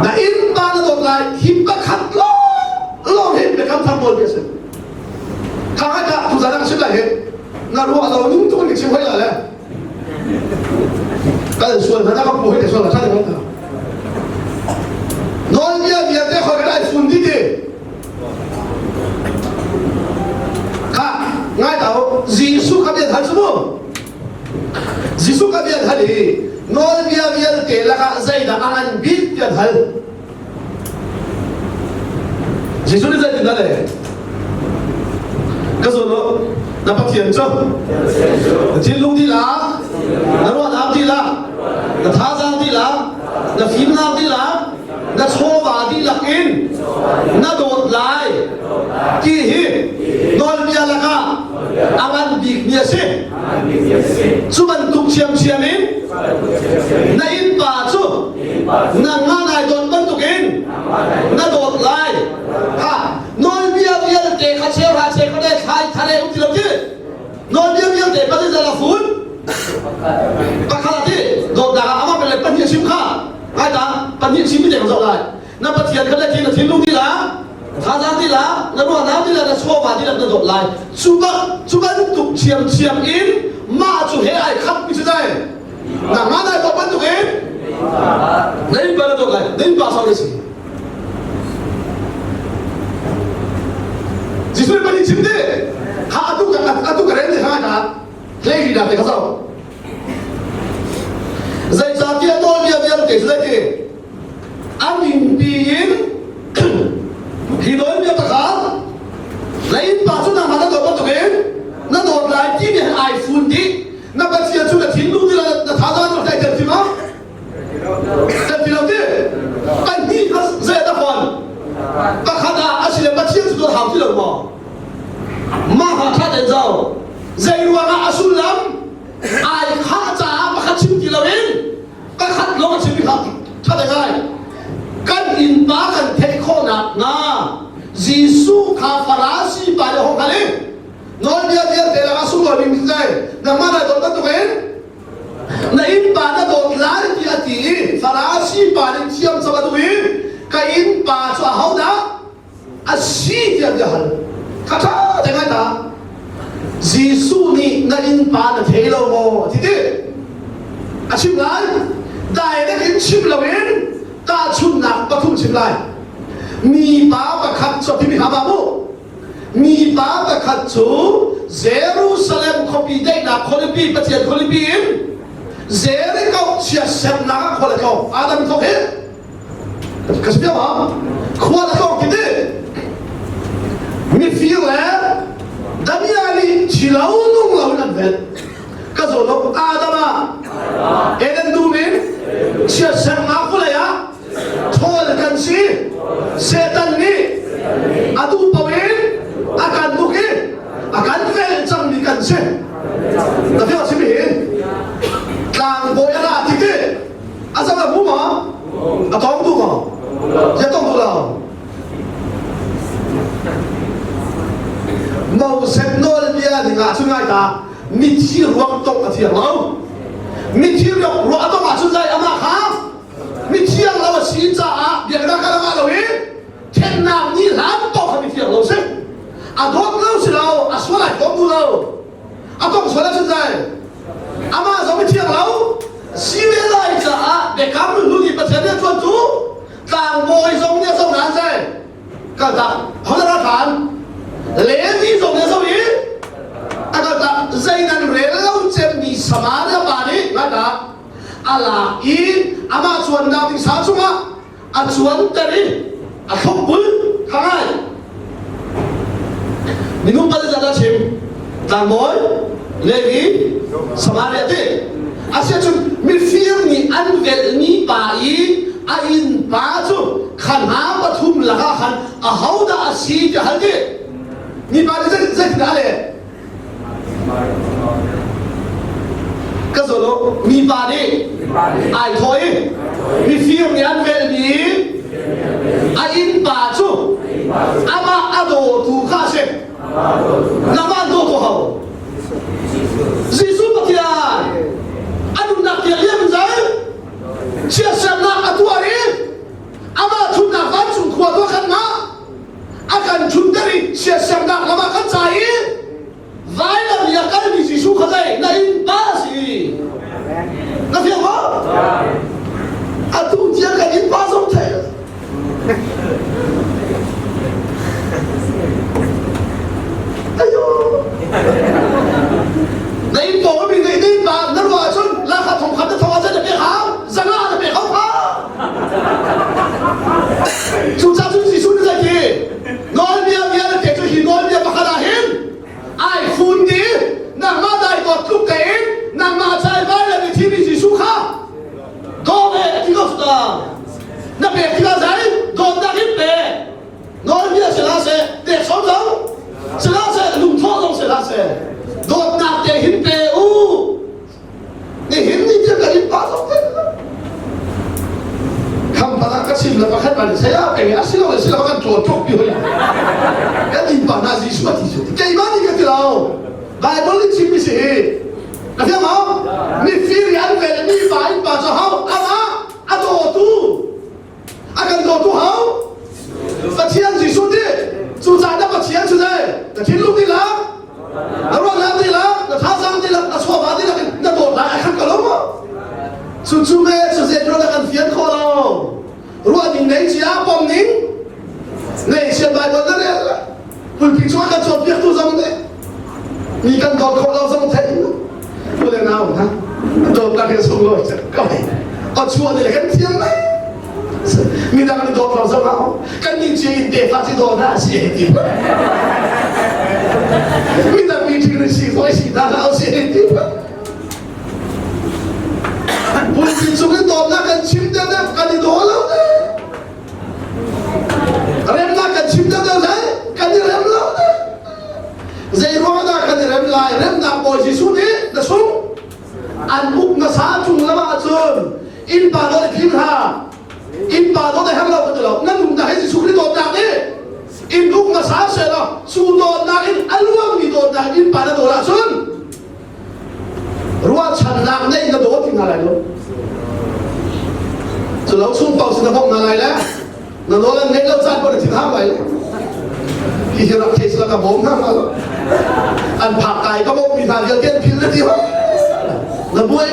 na innpa na dawt lai hi pakhat lawng lawng hi biakam thar nawl bia si. Kha ka tuzan ah ka chim lai hi. Na ruah lo ning tuk in chim hoi la le. Kal sual hna ka pu hei sual tha ding Nawlbia vialte khoi ka ai fun di ti. Kha ngai tau Jesuh kha bia hal su Jesuh kha bia hal i nawlbia vialte lakah zeidah a ngan bik tian hal. Jesuh nih zeitindah le? Ka zawn u, na Pathian cu na thinlung dihlak, na ruahnak dihlak, na thazaang dihlak, na fimnak dihlak, na chawva dihlak in na dawt lai ti hi nawlbia lakah a ngan bikmi a si. Cu bantuk ṭhiamṭhiam in na innpa cu nangmah nai dawt bantukin na dawt lai. Ha nawlbia vialte kha cheuhra cheukhat le thlai thale um ti lo ti. Nawlbia vialte pahnih zal a fun. Pakhat a ti dawtnak ah amah le pahnih a chim kha. Ngai ta pahnih chim mi te kan zoh lai. Na Pathian kha na thin na thinlung dihlak thazaang dihlak na ruahnak dihlak na chawva dihlak na dawt lai cu bak cu bantuk ṭhiamṭhiam in mah cu he ai khat mi cu dai nangmah nai dawt bantuk in na innpa na dawt lai na innpa sau na si Jesuh nih pahnih chim ti kha atu ka atu ka rel ni kha ka hlei ri te ka zoh zeicahtiah nawlbia vialte cu zeiti a ningpi in hi nawlbia pakhat na innpa cu nangmah na dawt bantukin na dawt lai timi he ai fun dih na Pathian cu na thinlung ti na thazaang cu hlei tel ti ma tel ti lo ti pahnih kha zei dah fawn pakhat ah a si le Pathian cu dawt hau ti lo maw mah ha tha ten zau zei ruangah a sullam ai khah caah pakhat chim ti loin pakhat lawng a chimmi kha ṭha ngai kan innpa kan theih khawhnak hnga Jesuh kha Farasi pa nih a hung hal i nawlbia vialte lakah sunglawi bik mi nangmah nai dawt bantukin na innpa na dawt lai tiah a ti i Farasi pa nih thiam cang a duh i ka innpa cu ahodah a si tiah bia hal kha ṭha te ngai ta Jesuh nih na innpa na thei lo maw a ti ti a chim lai direct in chim loin tahchunhnak pathum chim lai mipa pakhat cu timi hna mu mipa pakhat cu Jerusalem khuapi daihnak khualipi Pathian khualipi in Jericho chiatsernak ah khual a tlawng Adam thawk hi Ka si ma? Khua na tlawng ti ti. Mifir le Damiah nih thilo nung lo in an velh. Ka zawn lo Adam ah Eden dum in chiatsernak vawlei ah ṭhawl kan si. Satan nih a duh paoh in a kan uk i a kan velh cangmi kan si. Na fiang a si mi hin tlangbawi a ra ti ti. A zam a hmu maw? Nawlbia ning ah cun ngai ta mithi ruang tongh a thiang lo. Mithi ruang a tongh ahcun zai amah kha mithiang lo a si caah biaknak kha ngah lo i thennak ni hlan paoh kha mithiang lo si. A dawt lo si lo, a sual ai kom lo. A tong sual ahcun zai amah zong mithiang lo si ve lai caah biakam hnu ni Pathian nih a tuan cu tlangbawi zong nih a cohlan zai kaltak hodah ralhran Levi zong nih a zoh i a kaltak zei nan rel lo cemmi Samaria pa nih ngaita a lak i amah cuannak ding sa cungah a cuanter i a thlopbul kha ngai minung pal zat a chim tlangbawi Levi Samaria ti asiahcun mifir nih an velhmi pa i a innpa cu kha hna pathum lakah khan ahodah a si ti hal ti mipa nih zeitindah a leh ka zolo mipa nih ai thawh i mifir nih an velhmi a innpa cu amah a dawtu kha a si nangmah an dawtu ho Jesuh Pathian a nunnak tiang liam in zai chiatsernak a tuah i amah thutnak vancung khua tuah khan ma a kan thunter i chiatsernak lam ah kan ca i vailam i a kalmi Jesuh kha zei na inn pa a si na fiang maw atu tiang kan inn pa zong thei Ayo. Na inn pawng mi nih nih pa na ruah ahcun lakha thong khat na thong ahcun na pek hau zanga na pek hau pha. Cucaah cun Jesuh nih zei ti nawlbia vialte cu hi nawlbia pakhat ah hin ai fun ti nangmah dai dawt tluk tein nangmah cai vai le mi thimi Jesuh kha daw ve a ti ko ta. Na pek tikah zei dawtnak in pe nawlbia si hlah seh pek sawm zong si hlah seh lungthawh zong si hlah seh dawtnak te hin pe u nihin ni tiang kan in pa zong te kham pala ka chim la pakhat ban se a peng a silo le silo kan tlawn tlok pi hoi kan in pa na Jesuh a ti su keimah nih ka ti lo Bible nih chim mi si ka fiang maw mifir i an vel mi pa in pa cu hau amah a dawtu a kan dawtu hau Pathian Jesuh nih cucaah na Pathian cu zei na thinlung dihlak na ruahnak dihlak na thazaang dihlak na chawva dihlak in na dawt lai a khat ko lo maw cu cu me cu zei na kan fian khawh lo ruah ning nei cia pom ning nei cia Bible na rel pulpit cungah kan cawnpiaktu zong nih mi kan dawt khawh lo zong theih u le nau hna dawtnak hi sunglawi cem ko a chuah ni le kan thiam mai midang nih dawt lo zong ah kan nih cia in tefa ci daw hna si ti midang mi ṭhing si fawi si hna hlah si ti pulpit cung in dawtnak kan chim te kan i daw lo te Remnak kan chim deuhdeuh lai, kan i rem lo te. Zei ruang dah kan i rem lai? Remnak Bawi Jesuh nih na sung an uk na sa cung lam ahcun innpa dawt i phim hlah. Innpa dawt a herh lo ka ti lo. Na nunnak hi Jesuh Khrih dawtnak nih in uk na sa seh law cu dawtnak in a luangmi dawtnak in innpa na dawt ahcun ruahchannak neih na dawt ti hna lai lo cu lo chung paoh sin na bawmh hna lai le na nawl an ngeih lo caan pawh na thin hang lai le hi hi rak thei sila ka bawm hna hnga lo an phak kai ka bawmh mi hna vialte an phil na ti ho na buai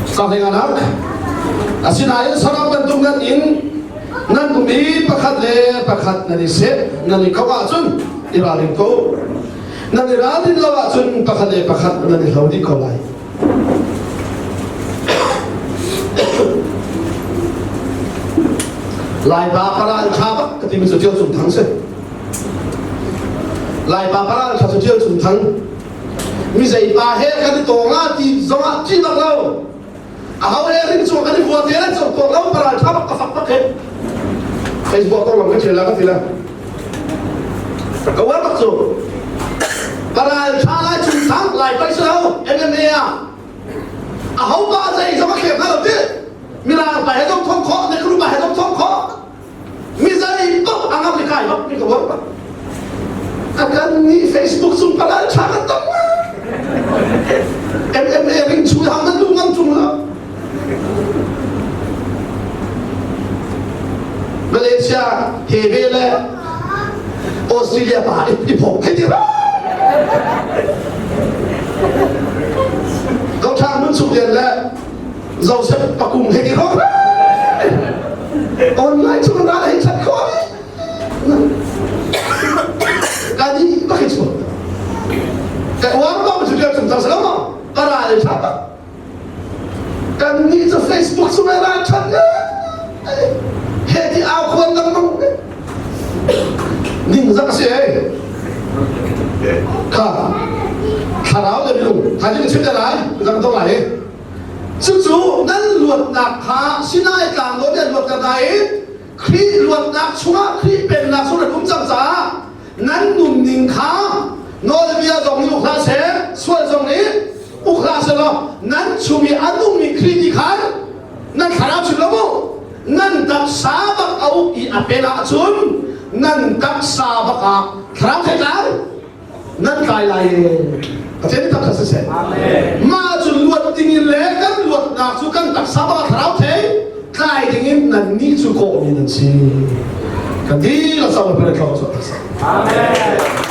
Sang Asinain saram bantuk nan in nan um i pakhat le pakhat nan i seh nan i koh ahcun i ralring ko nan i ralrin lo ahcun pakhat le pakhat nan i hlo dih ko lai Laipa paral ṭha bak ka timi cu Ṭial Cung Thang si. Laipa paral ṭha cu Ṭial Cung Thang. Mi zeipa he kan i tawng ah ti zongah ṭih bak lo. Aho he ring cung kan i vua te lan cung tuak lo paral tha bak ka fak bak he Facebook kong lam ka ṭhial la ka ti la ka uar bak cu paral tha lai chung thang lai pai si lo MMA ah aho pa zei zong a khek hna lo ti mirang pa he zong thong khawh nekru pa he zong thong khawh mi zei Kan nih Facebook cung palal tha kan tam MMA ring chung hang nan lu ngam chung lo. Malaysia he ve le Australia pa i phok hei ti Dr. Mun Suk Lian le Joseph Pakung hei ti ro Online chung ra hei chat kho Kan i bak hi chu. Ka uar ba ma chu chung cang sa ma. Para le tha bak. Kan nih cu Facebook cung ah ral ṭhat he ti au khuan lengmang ningzak a si ei. Kha thlarau le minung thaizing chim te lai zang to lai cucu nan luatnak kha Sinai tlang nawn nan luatter hna i Khrih luatnak chungah Khrih pennak chung nan um cang caah nan nunning kha nawlbia zong nih uk hlah seh sual zong nih uk hlah seh law nan chung i a nungmi Khrih nih khan nan thlarau chim lo mu nan taksa bak a uk i a pen ahcun nan taksa bak ah thlarau theitlai nan tlai lai e Pathian tak kha siseh mah cu luat ding in le kan luatnak cu kan taksa bak thlarau thei tlai ding in nan nih cu kawhmi nan si kan dihlak sama pere thlong cu Amen.